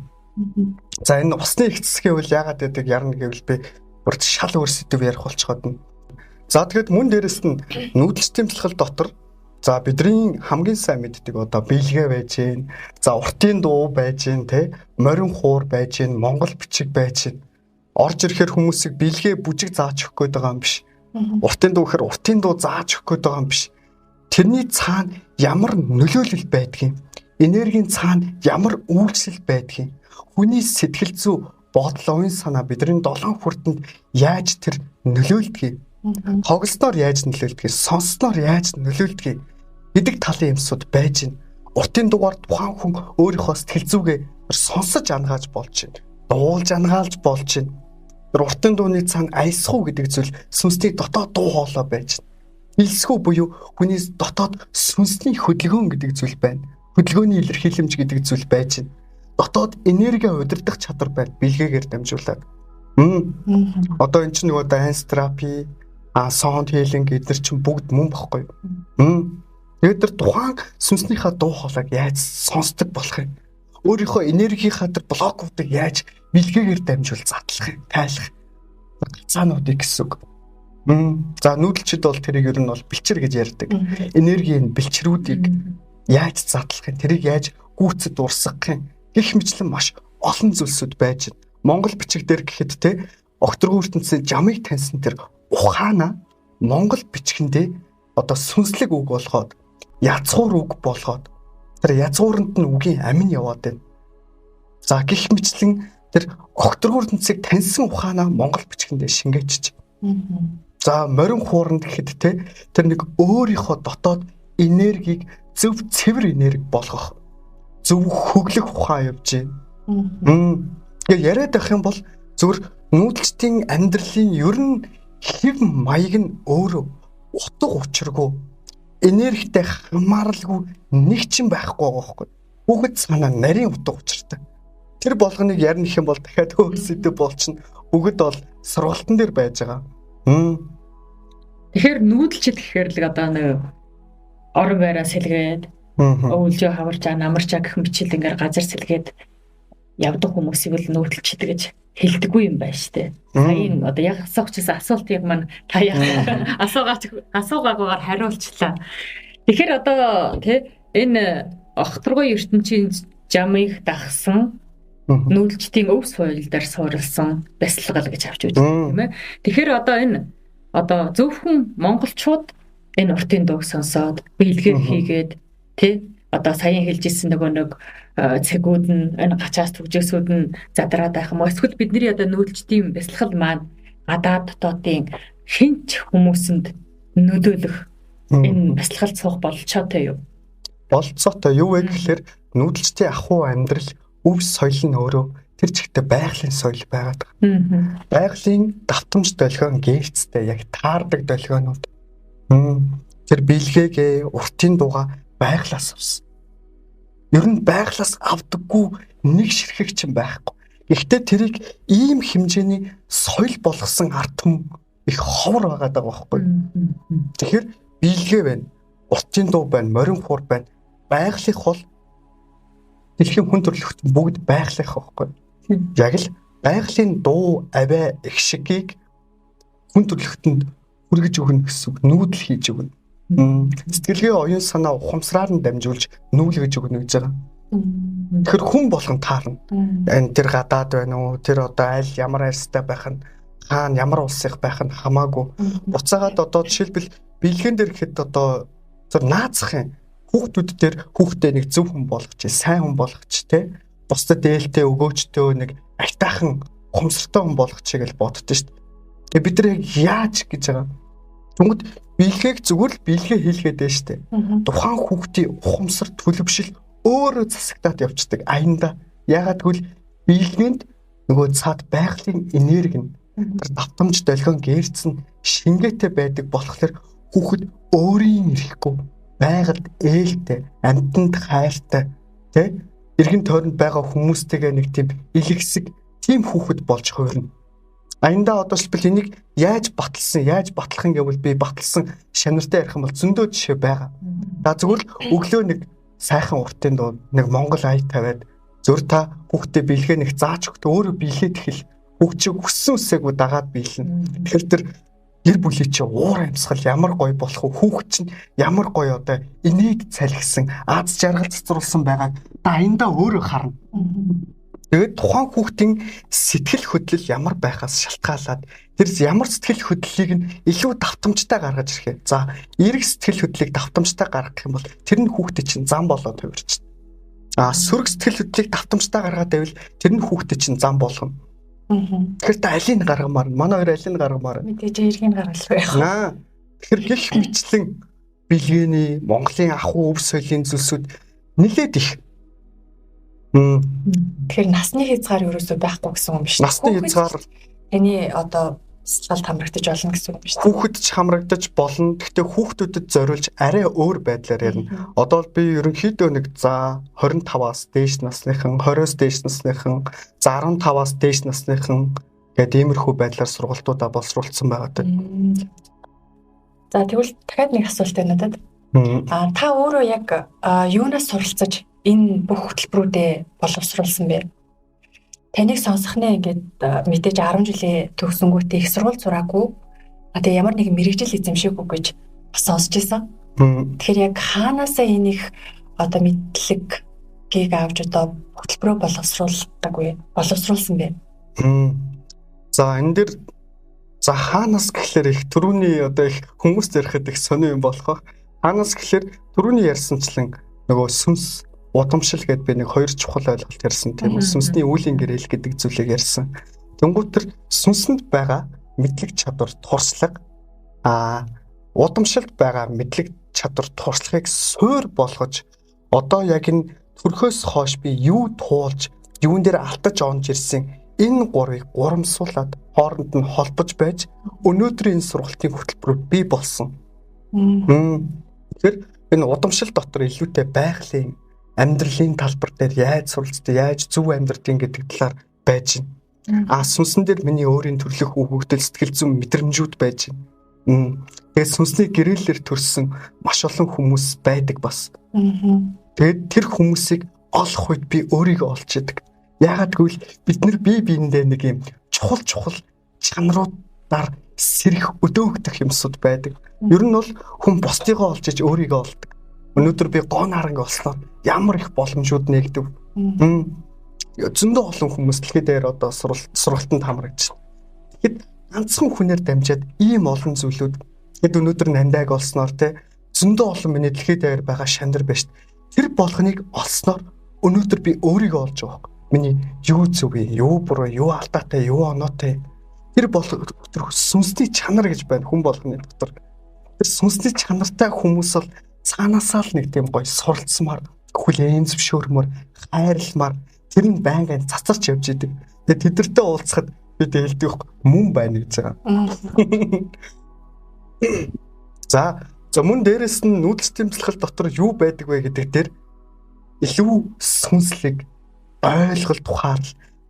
За энэ усны их цэсгийн хууль яагаад гэдэг ярна гэвэл би бүр шал өөр сэдв ярих болчиход байна. За тэгэхэд мөн дээрэс нь нүүдэлчтэй бясалгал дотор за бидний хамгийн сайн мэддэг одоо биелгээ байж гин, за уртын дуу байж гин, тэ морин хуур байж гин, монгол бичиг байж гин. Орж ирэхээр хүмүүсийг бэлгээ бүжиг зааж өгөх гээд байгаа юм биш. Уртын дуу гэхээр уртын дуу зааж өгөх гээд байгаа юм биш. Тэрний цаана ямар нөлөөлөл байдгийг, энергийн цаана ямар үйлчлэл байдгийг, хүний сэтгэл зүй, бодол, оюун санаа бидний долоон хүртэнд яаж тэр нөлөөлдгийг, тоглосноор яаж нөлөөлдгийг, сонссноор яаж нөлөөлдгийг гэдэг талын юмсууд байж байна. Уртын дугаар тухайн хүн өөрийнхөө сэтгэл зүгээ сонсож ангааж болж байна. Дуулж ангаалж болж байна. Тэр уртын дууны цаана аясхуу гэдэг зүйл сүнсний дотоод дуу хоолой байж байна. Илсгүү буюу хүний дотоод сүнсний хөдөлгөөн гэдэг зүйл байна. Хөдөлгөөний илэрхийлэмж гэдэг зүйл байж байна. Дотоод энерги удирдах чадвар байна. Бэлгээгээр дамжуулаад. Одоо эн чинь нөгөө dance therapy, sound healing эдгээр чинь бүгд мөн баггүй юу? Тэгээд тэр тухайн сүнснийхаа дуу хоолойг яаж сонсдог болох юм? Өөрийнхөө энергийнхаа тэр блокуудыг яаж бэлгээгээр дамжуул задлах юм, тайлах гацаануудыг гэсэн үг. За нүүдэлчд бол тэрийг ер нь бол бэлчэр гэж ярьдаг. Энергийн бэлчрүүдийг яаж задлах юм, тэрийг яаж гүйцэд урсгах юм гэх мэтлэн маш олон зүйлсүүд байж байна. Монгол бичиг дээр гэхэд те огторгон ертөнцийн жамыг таньсан тэр ухаана Монгол бичгэндээ одоо сүнслэг үг болгоод язгуур үг болгоод тэр язгууранд нь үгийн амин яваад байна. За гих мэтлэн тэр огторгон ертөнцийг таньсан ухаанаа Монгол бичгэндээ шингээчиж. За морин хууранд гэхэд те тэр нэг өөрийнхөө дотоод энергийг зөв цэвэр энерги болгох, зөв хөглөх ухаан явж байна. Тэгээ яриад байх юм бол зөвхөн нүүдэлчдийн амьдралын ер нь хэв маяг нь өөрөө утга учиргүй энергитэй хамааралгүй нэг ч юм байхгүй байгаа байхгүй. Бүгд санаа нарийн утга учиртай. Тэр болгоныг ярих юм бол дахиад өөр сэдв болчихно. Бүгд бол сургалтын дээр байж байгаа. Тэгэхээр нүүдэлчд гэхээр л одоо нэг орон байраа сэлгээд өвлжөө хаварчаа намарчаа гэх мэтэл ингээд газар сэлгээд явдаг хүмүүсийг л нүүдэлчд гэж хэлдэггүй юм байна штэ. Саяын одоо яг асуух гэсэн асуултыг маань та яг асуугаагүйгээр хариулчлаа. Тэгэхээр одоо тий энэ огторгой ертөнцийн жамыг дагсан нүүдэлчдийн өв соёл дээр суурилсан бясалгал гэж авч үздэг тийм ээ. Тэгэхээр одоо энэ одоо зөвхөн монголчууд энэ уртын дууг сонсоод биелгээр хийгээд тий одоо саяын хэлжсэн нөгөө нэг цэгүүд нь энэ гачаас түгжээсүүд нь задраад байх юм. Эсвэл бидний одоо нүүдэлчдийн бясалгал маань гадаад дотоодын хинч хүмүүсэнд нөлөөлөх энэ бясалгалд суух бололцоотой юу? Бололцоотой юу вэ гэхээр нүүдэлчдийн ахуй амьдрал өв соёл нь өөрөө тэр чигтээ байгалийн соёл байгаад байгаа. Байгалийн давтамж долгион гэрцтэй яг таардаг долгионууд. Тэр биелгээгээ уртын дугаа байглаас авсан. Ер нь байглаас авдаггүй нэг ширхэг ч юм байхгүй. Гэхдээ тэрийг ийм хэмжээний соёл болгосон ард түмэн их ховор байгаад байгаа байхгүй. Тэгэхээр биелгээ байна, уртын дуу байна, морин хуур байна. Байгалих бол дэлхийн хүн төрөлхтөн бүгд байгалих байхгүй. Яг л байгалийн дуу, авиа, их шигийг хүн төрөлхтөнд хүргэж өгнө гэсэн үг, нүүдэл хийж өгнө. Сэтгэлгээ, оюун санаа, ухамсараар нь дамжуулж нүүлгэж өгнө гэж байгаа. Тэгэхээр хүн болгон таарна. Энэ тэр гадаад байна уу? Тэр одоо аль ямар арьстай байх нь, хаана ямар улсынх байх нь хамаагүй. Буцаагаад одоо жишээлбэл бэлгэн дээр гэхэд одоо зөв наацхын хүүхдүүд дээр хүүхдээ нэг зөв хүн болгоч, сайн хүн болгоч те. Бусдад ээлтэй, өгөөчтэй нэг айтаахан ухамсартай хүн болгоч гэж боддоо шүү дээ. Тэгээ бид нар яг яаж гэж байгаа. Тэнгүүд биелгээг зүгээр л биелгээ хийлгээд байна шүү дээ. Тухайн хүүхдийн ухамсар төлөвшил өөрөө засагтаад явцдаг аянда. Яагаад гэвэл биелгээнд нөгөө цаад байгалийн энерги нь тэр давтамж долгион гэрц нь шингээтэй байдаг болохоор хүүхэд өөрийн ирэхгүй байгальд ээлтэй, амьтанд хайртай, тэ эргэн тойронд байгаа хүмүүстэйгээ нэг тийм илгэсэг тийм хүүхэд болж хувирна. Аяндаа одоо жишээлбэл энийг яаж баталсан, яаж батлах юм гэвэл би баталсан шанартай ярих юм бол зөндөө жишээ байгаа. За зүгээр л өглөө нэг сайхан уртын дуу, нэг Монгол ая тавиад зөв та хүүхдээ бэлгээ нэг зааж өгтөө өөрөө биелээд эхэл. Хүүхд чи хүссэн үсээгүй дагаад биелнэ. Тэгэхээр тэр гэр бүлийн чи уур амьсгал ямар гоё болох вэ? Хүүхд чинь ямар гоё одоо инээд цалгисан, аз жаргал цэцруулсан байгааг та аяндаа өөрөө харна. Тэгээд тухайн хүүхдийн сэтгэл хөдлөл ямар байхаас шалтгаалаад тэр ямар сэтгэл хөдлөлийг нь илүү давтамжтай гаргаж ирэх юм. За, эерэг сэтгэл хөдлөлийг давтамжтай гаргах юм бол тэр нь хүүхдэд чинь зам болоод хувирч. А сөрөг сэтгэл хөдлөлийг давтамжтай гаргаад байвал тэр нь хүүхдэд чинь зам болгоно. Тэгэхээр та алийг гаргамаар? Манай хоёр алийг гаргамаар? Мэдээж эргийг гаргалгүй яах. Аа. Тэгэхээр гих мэтлэн бэлгээний Монголын ахуй өв соёлын зүйлсүүд нэлээд их. Тэгэхээр насны хязгаар ерөөсөө байхгүй гэсэн юм биш. Насны хязгаар таны одоо бясалгалд хамрагдаж болно гэсэн юм биш. Хүүхэд ч хамрагдаж болно. Гэхдээ хүүхдүүдэд зориулж арай өөр байдлаар ярина. Одоо би ерөнхийдөө нэг за 25-аас дээш насныхан, 20-оос дээш насныхан, за 15-аас дээш насныхан гэдэг иймэрхүү байдлаар сургалтуудаа боловсруулсан байгаа даа. За тэгвэл дахиад нэг асуулт байна надад. Аа та өөрөө яг юунаас суралцаж энэ бүх хөтөлбөрүүдээ боловсруулсан бэ? Таныг сонсох нэ ингээд мэдээж 10 жилээ төгсөнгүүтээ их сургууль сураагүй. А тэгээ ямар нэгэн мэргэжил эзэмшээгүй гэж бас сонсч байсан. Тэгэхээр яг хаанаасаа энэ их одоо мэдлэгийг авч одоо хөтөлбөрөө боловсруулдаг вэ? Боловсруулсан бэ? За энэ дэр за хаанаас гэхлээр их түрүүний одоо их хүмүүс ярихад их сонио юм болох бах. Хаанаас гэхлээр түрүүний ярьсанчлан нөгөө сүнс удамшил гэдээ би нэг хоёр чухал ойлголт ярьсан тийм үү? Сүнсний үеийн гэрээл гэдэг зүйлийг ярьсан. Тэнгүүт тэр сүнсэнд байгаа мэдлэг чадвар туршлага удамшилд байгаа мэдлэг чадвар туршлагыг суур болгож одоо яг энэ төрхөөс хойш би юу туулж юун дээр алтаж онж ирсэн энэ гурвыг гурамсуулад хооронд нь холбож байж өнөөдрийн энэ сургалтын хөтөлбөр бий болсон. Тэгэхээр энэ удамшил дотор илүүтэй байгалийн амьдралын талбар дээр яаж суралцдаг, яаж зөв амьдрдгийг гэдэг талаар байж байна. А сүнсэн дээр миний өөрийн төрлөх өгөгдөл сэтгэл зүйн мэдрэмжүүд байж байна. Тэгээд сүнсний гэрээлэлээр төрсэн маш олон хүмүүс байдаг бас. Тэгээд тэр хүмүүсийг олох үед би өөрийгөө олж идэг. Яагаад гэвэл бид нар бие биендээ нэг юм чухал чухал чанаруудаар сэрэх өдөөгдөх юмсууд байдаг. Ер нь бол хүн бусдыгоо олж иж өөрийгөө олдог. Өнөөдөр би гоо наранг олсноор ямар их боломжууд нэгдэв. Зөндөө олон хүмүүс дэлхий дээр одоо сургалтанд хамрагдаж байна. Тэгэхэд ганцхан хүнээр дамжаад ийм олон зүйлүүд тэгэд өнөөдөр нандайг олсноор те зөндөө олон миний дэлхий дээр байгаа шандар байна шүү. Тэр болгоныг олсноор өнөөдөр би өөрийгөө олж байгаа. Миний юу зөв вэ? Юу буруу? Юу алдаатай? Юу оноотой? Тэр бол тэр сүнсний чанар гэж байна хүн болгоны дотор. Тэр сүнсний чанартай хүмүүс бол цаанаасаа л нэг тийм гоё суралцмаар, хүлээн зөвшөөрмөр, хайрламар тэр нь байнгын цацарч явж идэг. Тэгээд тэдэртэй уулзахад би дэлдэх мөн байна гэж байгаа. За за мөн дээрэс нь нүүдэлч тэмцлэл дотор юу байдаг вэ гэдэг дээр илүү сүнслэг ойлголт ухаал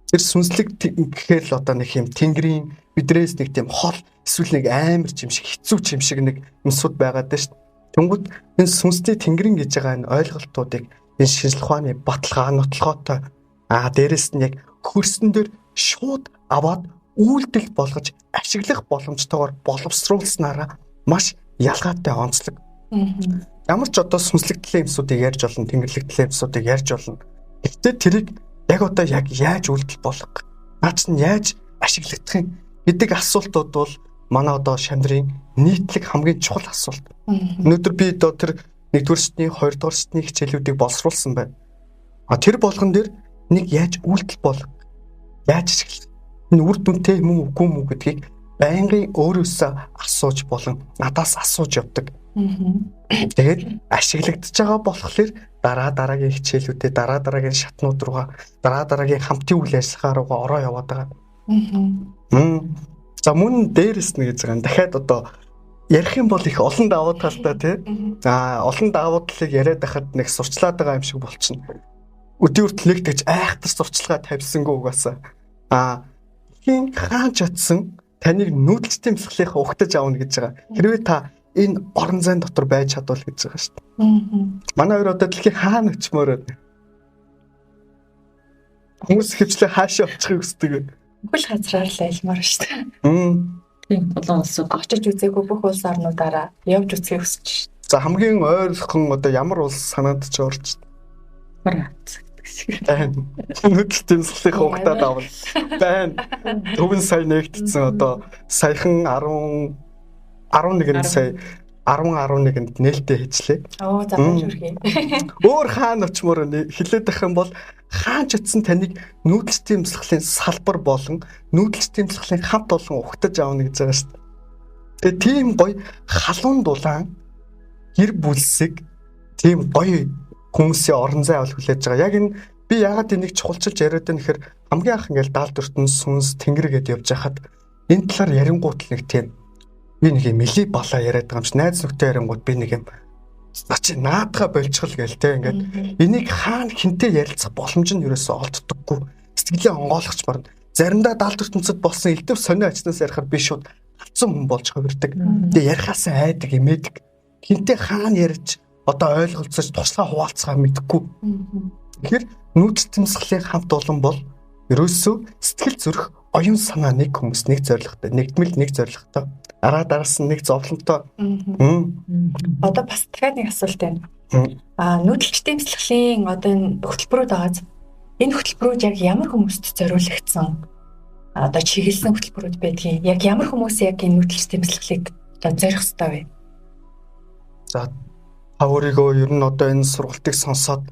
тэр сүнслэг гэхээр л одоо нэг юм тэнгэрийн бидрээс нэг тийм хол эсвэл нэг амар юм шиг хэцүү юм шиг нэг юмсууд байгаад байна шүү дээ. Тэнгүүт энэ сүнсний тэнгэрийн гэж байгаа энэ ойлголтуудыг энэ шинжлэх ухааны баталгаа нотлохоотой дээрэс нь яг хөрсөн дээр шууд аваад үйлдэл болгож ашиглах боломжтойгоор боловсруулснараа маш ялгаатай онцлог. Ямар ч одоо сүнслэг төлөө юмсуудыг ярьж болно, тэнгэрлэг төлөө юмсуудыг ярьж болно. Гэхдээ тэрийг яг одоо яг яаж үйлдэл болгох, наа чинь яаж ашиглагдах юм гэдэг асуултууд бол манай одоо шандрын нийтлэг хамгийн чухал асуулт. Өнөөдөр би одоо тэр 1-р шатны, 2-р шатны хичээлүүдийг боловсруулсан байна. А тэр болгон дээр нэг яаж үйлдэл болгох, яаж ашиглах, энэ үр дүнтэй юм уу үгүй юм уу гэдгийг байнгын өөрөөсөө асууж болон надаас асууж явдаг. Тэгээд ашиглагдаж байгаа болохоор дараа дараагийн хичээлүүдэд, дараа дараагийн шатнууд руугаа, дараа дараагийн хамтын үйл ажиллагаа руугаа ороо яваад байгаа. За мөн дээрэс нь гэж байгаа. Дахиад одоо ярих юм бол их олон давуу талтай тий. За олон давуу талыг яриад байхад нэг сурчлаад байгаа юм шиг болчихно. Өдий хүртэл нэг тэгж айхтар сурчлагаа тавьсангүй угаасаа. Хин хаан ч очсон таныг нүүдэлчдийн бясалгалынхаа угтаж авна гэж байгаа. Хэрвээ та энэ орон зайн дотор байж чадвал гэж байгаа шүү дээ. Манай хоёр одоо дэлхийн хаана очимоор байна. Хүмүүс хөвчлээ хаашаа очихыг хүсдэг вэ? Бүхэл газраар л аялмаар шүү дээ. Тийм олон улсууд очиж үзээгүй бүх улс орнуудаараа явж үзхийг хүсэж шүү. За хамгийн ойрхон одоо ямар улс санаанд ч орж байна? Франц. Байна. Нүүдэлчдийн бясалгалын угтаад авал. Байна. Төвөн сая нээгдсэн одоо саяхан 10 11 сая 10 11-нд нээлттэй хийжлээ. Оо за баяр хүргэе. Өөр хаана очимоор хилээд байх юм бол хаан ч очисон таныг нүүдэлчдийн бясалгалын салбар болон нүүдэлчдийн бясалгалын хамт олон угтаж аавна гэж байгаа шүү дээ. Тэгээ тийм гоё халуун дулаан гэр бүлсэг тийм гоё хүмүүсийн орон зай авал хүлээж байгаа. Яг энэ би яагаад энийг чухалчилж яриад байна гэхээр хамгийн анх ингээл даалд өртөн сүнс тэнгэр гэдээ явж байхад энэ талаар ярингуут л нэг тийм би нэг юм мели балаа яриад байгаа юм чи найз нөхдөд ярингуут би нэг юм за чи наадгаа болчихл гээл те ингээд энийг хаана хинтээ ярилцах боломж нь ерөөсөө олддоггүй. Сэтгэлээ онгойлгоч барна. Заримдаа даалд ертөнцид болсон элдв сонио ачнаас ярихаар би шууд галзуу хүн болж хувирдаг. Тэгээ ярихаасаа айдаг, эмээдэг. Хинтээ хаана ярьж одоо ойлголцож туршлага хуваалцгаа мэдэхгүй. Тэгэхээр нүүдэл тэмцлийн хамт олон бол ерөөсөө сэтгэл зүрх оюун санаа нэг хүмүүс нэг зорилготой, нэгдмэл нэг зорилготой, араа дараасан нэг зовлонтой. Одоо бас дахиад нэг асуулт байна. Аа нүүдэлчдийн бясалгалын одоо энэ хөтөлбөрүүд байгааз энэ хөтөлбөрүүд яг ямар хүмүүст зориулагдсан одоо чиглэсэн хөтөлбөрүүд байдгийг яг ямар хүмүүс яг энэ нүүдэлчдийн бясалгалыг одоо зорих ёстой вэ? За та өөрийгөө ер нь одоо энэ сургалтыг сонсоод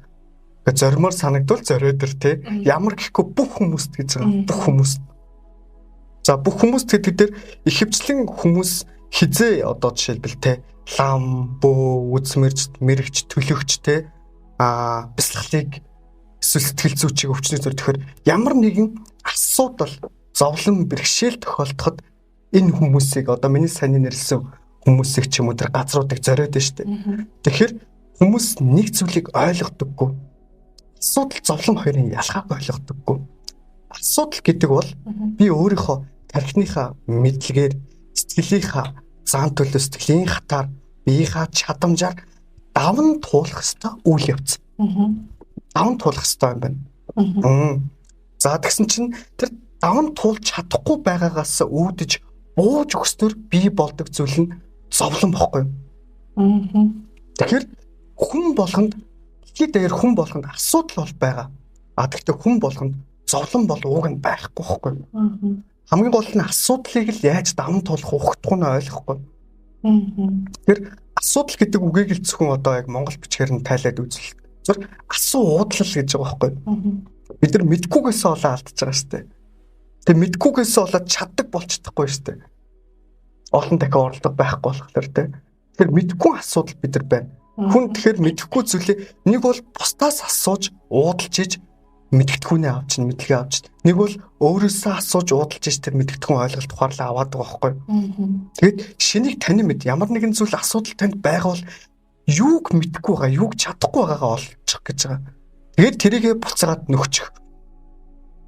зоримоор санагдвал зориод ир те. Ямар гэхгүй бүх хүмүүст гэж байгаа. Бүх хүмүүст. За бүх хүмүүст гэдэг дээр ихэвчлэн хүмүүс хизээ одоо жишээлбэл те лам, бөө, үзмэрч, мэрэгч, төлөгч те бясалгалыг эсвэл сэтгэл зүйчийг өвчний зөр тэгэхээр ямар нэгэн асуудал, зовлон, бэрхшээл тохиолдоход энэ хүмүүсийг одоо миний саяны нэрлсэн хүмүүсийг ч юм уу тэр газруудыг зориод байна шүү дээ. Тэгэхээр хүмүүс нэг зүйлийг ойлгодоггүй. Асуудал зовлон хоёрын ялгааг ойлгодоггүй. Асуудал гэдэг бол би өөрийнхөө тархиныхаа мэдлэгээр сэтгэлийнхаа зан төлөв сэтгэлийн хатаар биеийнхаа чадамжаар даван туулах ёстой үйл явц. Даван туулах ёстой юм байна. За тэгсэн чинь тэр даван туулж чадахгүй байгаагаас үүдэж бууж өгснөөр бий болдог зүйл нь зовлон бохгүй юу? Тэгэхээр хүн болгонд дэлхийд дээр хүн болгонд асуудал бол байгаа. А тэгвэл хүн болгонд зовлон бол ууг нь байхгүй бохгүй юу? Хамгийн гол нь асуудлыг л яаж даван туулах ухтгүй нь ойлгохгүй. Тэгэхээр асуудал гэдэг үгийг л зөвхөн одоо яг монгол бичгээр нь тайлаад үзэл. Зүр асуу уудлал гэж байгаа байхгүй юу? Бид нар мэдгүйгээсээ болоо алдчихж байгаа шүү дээ. Тэгээ мэдгүйгээсээ болоод чаддаг болчихдохгүй шүү дээ. Олон дахин оролдох байхгүй болохоор те. Тэгэхээр мэдгүй асуудал бид нар байна. Хүн тэгэхээр мэдхгүй зүйлээ нэг бол бусдаас асууж уудалж иж мэдгэдэггүйнээ авч мэдлэгээ авч нэг бол өөрөөсөө асууж уудалж иж тэр мэдгэдэггүй ойлголт ухаарлаа аваад байгаа байхгүй. Тэгээд шинийг тань мэд ямар нэгэн зүйл асуудал танд байгаа бол юуг мэдхгүй байгаа, юуг чадахгүй байгаагаа олчих гэж байгаа. Тэгээд тэрийгэ буцаагаад нөхчих.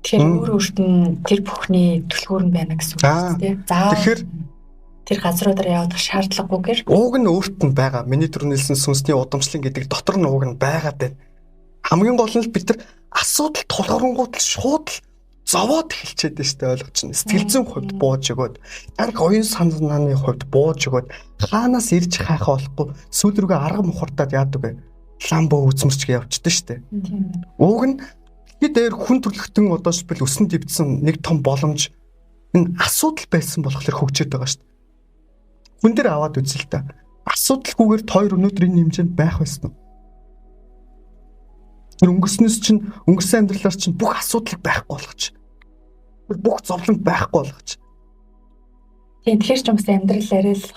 Тэгэхээр өөр өөрт нь тэр бүхний түлхүүр нь байна гэсэн үг үү те. За тэгэхээр тэр газруудаар явах шаардлагагүйгээр ууг нь өөрт нь байгаа. Миний түрүү хэлсэн сүнсний удамшлан гэдэг дотор нь ууг нь байгаад байна. Хамгийн гол нь бид нар асуудал тулгарангуут л шууд л зовоод эхэлчихэд байна шүү дээ, ойлгож байна. Сэтгэл зүйн хувьд бууж өгөөд, тарих оюун санааны хувьд бууж өгөөд, хаанаас ирж хайхаа болохгүй сүүл рүүгээ арга мухартаад яадаг вэ? Ламбо үзмэрч гээ явчихдээ шүү дээ. Ууг нь дэлхий дээр хүн төрөлхтөн одоо шилбэл өсөн дэвдсэн нэг том боломж энэ асуудал байсан болохоор хөгжөөд байгаа шүү дээ. Хүн дээр аваад үзэл та. Асуудалгүйгээр тойр өнөөдөр энэ хэмжээнд байх байсан уу? Тэр өнгөрснөөс чинь өнгөрсөн амьдралаар чинь бүх асуудлыг байхгүй болгоч. Бүх зовлон байхгүй болгоч. Тийм, тэгэхээр ч юм бас амьдрал арай л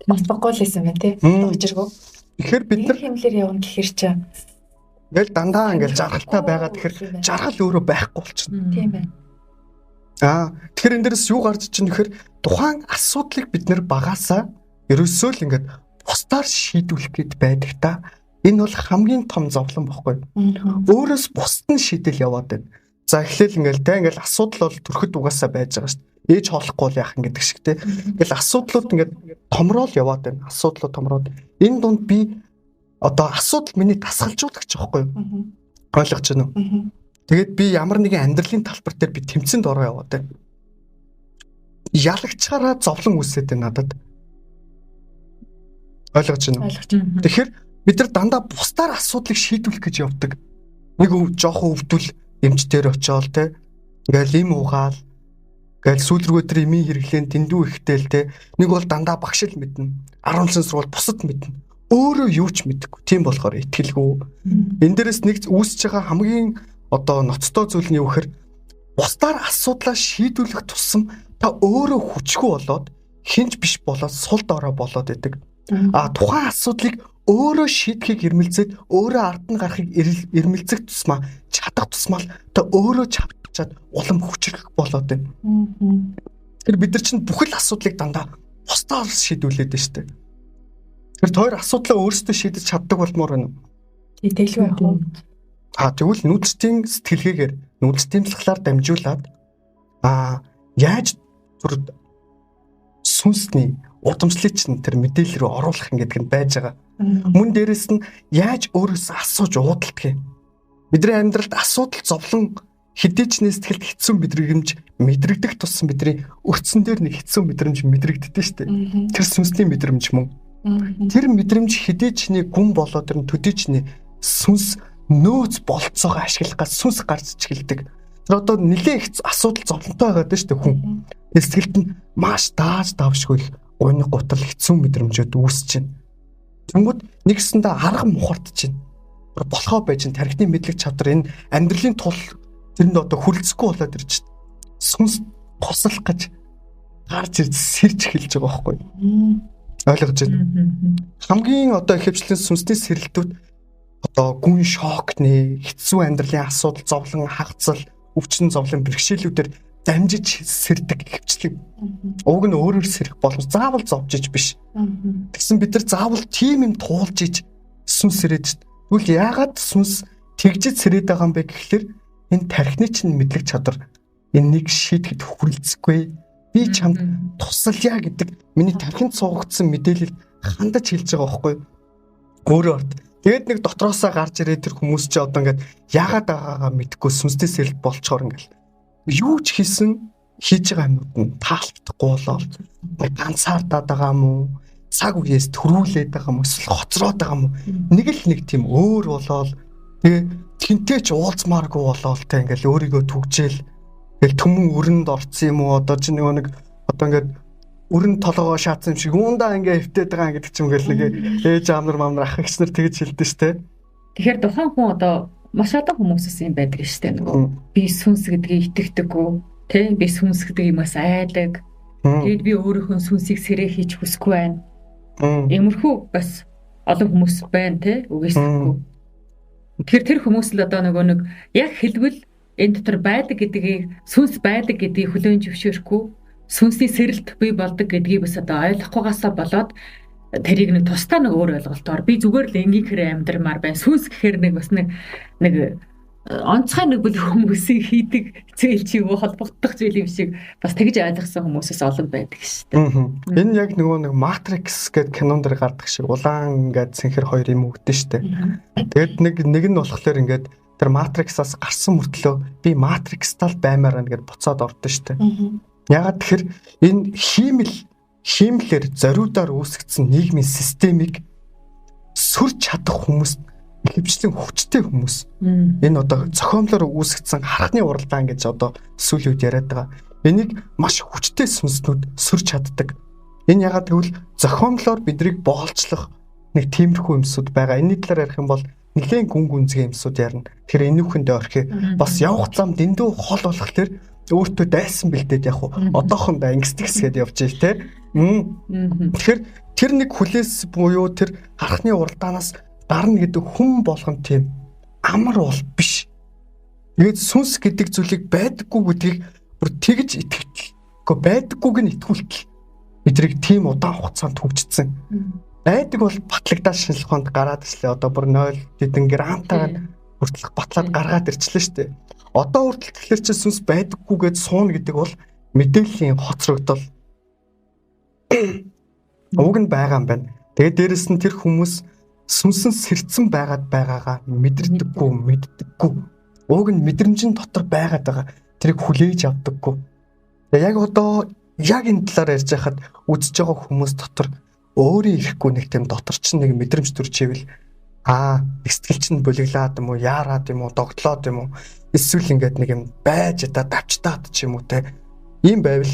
мотбохгүй л байсан байна тий. Учиргүй. Тэгэхээр бид нар хэмлэр явна гэхэр чинь ингээл дандаа ингээл жаргалтай байгаа тэгэхээр жаргал өөрөө байхгүй болчихно. Тийм байна. Тэгэхээр энэ дээрс юу гарч ич нэхэр тухайн асуудлыг бид нэр багаасаа ерөөсөө л ингээд бусдаар шийдвүлэх гээд байдаг та. Энэ бол хамгийн том зовлон бохгүй. Өөрөөс бусд нь шийдэл яваад байна. За эхлээл ингээл тэ ингээл асуудал бол төрөхөд угаасаа байж байгаа шүү дээ. Ээж хоолохгүй бол яах юм гэдэг шиг тэ. Ингээл асуудлууд ингээд томрол яваад байна. Асуудлууд томроод. Энэ дунд би одоо асуудал миний дасгалжуулагч байхгүй юу? Ойлгож байна уу? Тэгээд би ямар нэгэн амьдралын талбар дээр би тэмцээнд ороо яваад байна. Ялагчаараа зовлон үүсээд байна надад. Ойлгож байна уу? Ойлгож байна. Тэгэхээр бид нар дандаа бусдаар асуудлыг шийдвүлэх гэж явдаг. Нэг жоохон өвдөл эмч дээр очиод те. Ингээл им угаал. Ингээл сүүл рүү тэр эмийн хэрэглээнд дэндүү ихтэл те. Нэг бол дандаа багш л мэднэ. 10 жилийн сургууль бусад мэднэ. Өөрөө юу ч мэдэхгүй. Тийм болохоор итгэлгүй. Энэ дээрээс нэг үүсэж байгаа хамгийн одоо ноцтой зүйл нь юу гэхээр бусдаар асуудлаа шийдвэрлэх тусам та өөрөө хүчгүй болоод хинч биш болоод сул дорой болоод идэг. А тухайн асуудлыг өөрөө шийдэхийг эрмэлзээд өөрөө ард нь гарахыг эрмэлзэх тусмаа чадах тусмаа л та өөрөө чадчаад улам хүчрэх болоод байна. Тэр бид нар чинь бүхэл асуудлыг дандаа бусдаар шийдвүлээд байна шүү дээ. Тэр хоёр асуудлаа өөрсдөө шийдэж чаддаг болмоор байна уу? Тэгэлгүй яах вэ? А тэгвэл нүүдэлчдийн сэтгэлгээгээр нүүдэлчдийн талхлаар дамжуулаад яаж түр сүнсний удамшлыг чинь тэр мэдээлэл рүү оруулах юм гэдэг нь байж байгаа. Мөн дээрэс нь яаж өөрөөсөө асууж уудалдаг юм. Бидний амьдралд асуудал зовлон хэдий ч сэтгэлд хэцүү мэдрэмж мэдрэгдэх тусам бидний өрцөн дээр нэг хэцүү мэдрэмж мэдрэгддэг шүү дээ. Тэр сүнсний мэдрэмж мөн. Тэр мэдрэмж хэдий ч нэг гүн болоод тэр төдий ч нэг сүнс нөөц болцоогоо ашиглах гад сүнс гарч эхэлдэг. Тэр одоо нэлээ их асуудал зовлонтой байгаад байна шүү дээ хүн. Сэтгэлд нь маш дааж давшгүй их гуйны гутал хэцүү мэдрэмжүүд үүсэж байна. Тэнгүүд нэгсэндээ арга мухардж байна. Болохоо байж энэ тархины мэдлэг чадвар энэ амьдралын тул тэрэнд одоо хүрэлцэхгүй болоод ирж байна. Сүнс туслах гэж гарч ирж сэрж эхэлж байгаа байхгүй юу? Ойлгож байна. Хамгийн одоо ихэвчлэн сүнсний сэрэлтүүд одоо гүн шокны, хэцүү амьдралын асуудал, зовлон, хагацал, өвчин зовлон бэрхшээлүүдээр дамжиж сэрдэг ихэвчлэн. Уг нь өөрөөр сэрэх боломж заавал зовж иж биш. Тэгсэн бид нар заавал тийм юм туулж иж сүнс сэрээд. Тэгвэл яагаад сүнс тэгжиж сэрээд байгаа юм бэ гэхлээр энэ тархины чинь мэдлэг чадвар энэнийг шийдэхэд хүрэлцэхгүй. Би чамд туслая гэдэг миний тархинд суугдсан мэдээлэл хандаж хэлж байгаа байхгүй юу? Өөрөө орд. Тэгээд нэг дотроосоо гарч ирээд тэр хүмүүс чи одоо ингээд яагаад байгаагаа мэдэхгүй сүнстэй сэрэлт болчоор ингээд юу ч хийсэн хийж байгаа юмнууд нь таалагдахгүй болоод ганцаардаад байгаа юм уу? Цаг үеэс төрүүлээд байгаа юм уу? Эсвэл хоцроод байгаа юм уу? Нэг л нэг тийм өөр болоод тэгээ тэнтэй ч уулзмааргүй болоод тэ ингээд өөрийгөө түгжээл тэгэл түмэн өрөнд орцсон юм уу? Одоо чи нэг одоо ингээд өрн толгоо шаацсан юм шиг юундаа ингээ хөвтөд байгаа гэдэг ч юм ингээл нэг ээж аав нар мам нар ах эгч нар тэгж хэлдэж штэ. Тэгэхээр тухайн хүн одоо маш олон хүмүүсээс юм байдаг штэ нөгөө би сүнс гэдгийг итгэдэггүй тий би сүнс гэдэг юмас айдаг. Тэгээд би өөрийнхөө сүнсийг сэрээ хийж хүсэхгүй байна. Иймэрхүү бас олон хүмүүс байна тий үгээсэхгүй. Тэгэхээр тэр хүмүүс л одоо нөгөө нэг яг хэлбэл энэ дотор байдаг гэдгийг сүнс байдаг гэдгийг хүлээн зөвшөөрөхгүй сүнсний сэрэлт бий болдог гэдгийг бас одоо ойлгохгүйгаасаа болоод тэрийг нэг тусдаа нэг өөр ойлголтоор би зүгээр л энгийн хэрэг амьдрмаар байна. Сүнс гэхээр нэг бас нэг онцгой нэг бүл хүмүүсийн хийдэг зүйл чи юу холбогдох зүйл юм шиг бас тэгж ойлгосон хүмүүсээс олон байдаг шүү дээ. Энэ яг нөгөө нэг Matrix гэдэг кинон дээр гардаг шиг улаан ингээд цэнхэр хоёр юм өгдөн шүү дээ. Тэгээд нэг нь болохоор ингээд тэр Matrix-аас гарсан мөртлөө би Matrix-тал баймаар байна гэд буцаад ордон шүү дээ. Яагаад тэгэхээр энэ хиймлэр зориудаар үүсгэсэн нийгмийн системийг сүрч чадах хүмүүс ихэвчлэн хүчтэй хүмүүс. Энэ одоо зохиомлоор үүсгэсэн хархны уралдаан гэж одоо сүүлийн үед яриад байгаа. Энийг маш хүчтэй сүнснүүд сүрч чаддаг. Энэ яагаад гэвэл зохиомлоор биднийг боолчлох нэг тиймэрхүү юмсууд байгаа. Энэний талаар ярих юм бол нэлээд гүн гүнзгий юмсууд ярина. Тэгэхээр энүүхэндээ орхи бас явах зам дэндүү хол болохоор өөртөө дайсан бэлдээд яг одоохондоо ангистик хэсгээд явж ий те. Тэгэхээр тэр нэг хүлээс буюу тэр хархны уралдаанаас дарна гэдэг хүн болгон тийм амар бол биш. Тэгээд сүнс гэдэг зүйлийг байдаггүй гэдгийг бүр тэгж итгэтэл. Гэхдээ байдаггүйг нь итгүүлтэл. Бидрийг тийм удаан хугацаанд хөгжсөн. Байдаг бол батлагдаад шинжлэх ухаанд гараад ирлээ. Одоо бүр 0 хэдэн грамтайгаар хүртэл батлаад гаргаад ирчлээ шүү дээ. Одоо хүртэл тэгэхээр чи сүнс байдаггүй гэж сууна гэдэг бол мэдээллийн хоцрогдол. Уг нь байгаа юм байна. Тэгээд дээрэс нь тэр хүмүүс сүнсэн сэрцэн байгаад байгаагаа мэдэрдэггүй, мэддэггүй. Уг нь мэдрэмжин дотор байгаад байгаа. Тэрийг хүлээж авдаггүй. Тэгээд яг одоо яг энэ талаар ярьж байхад үзэж байгаа хүмүүс дотор өөрийн ирэхгүй нэг тийм дотор чинь нэг мэдрэмж төрж ивэл Нэг сэтгэл чинь булиглаад юм уу, яарад юм уу, догтлоод юм уу, эсвэл ингээд нэг юм байж та давчтаад ч юм уу те. Ийм байвал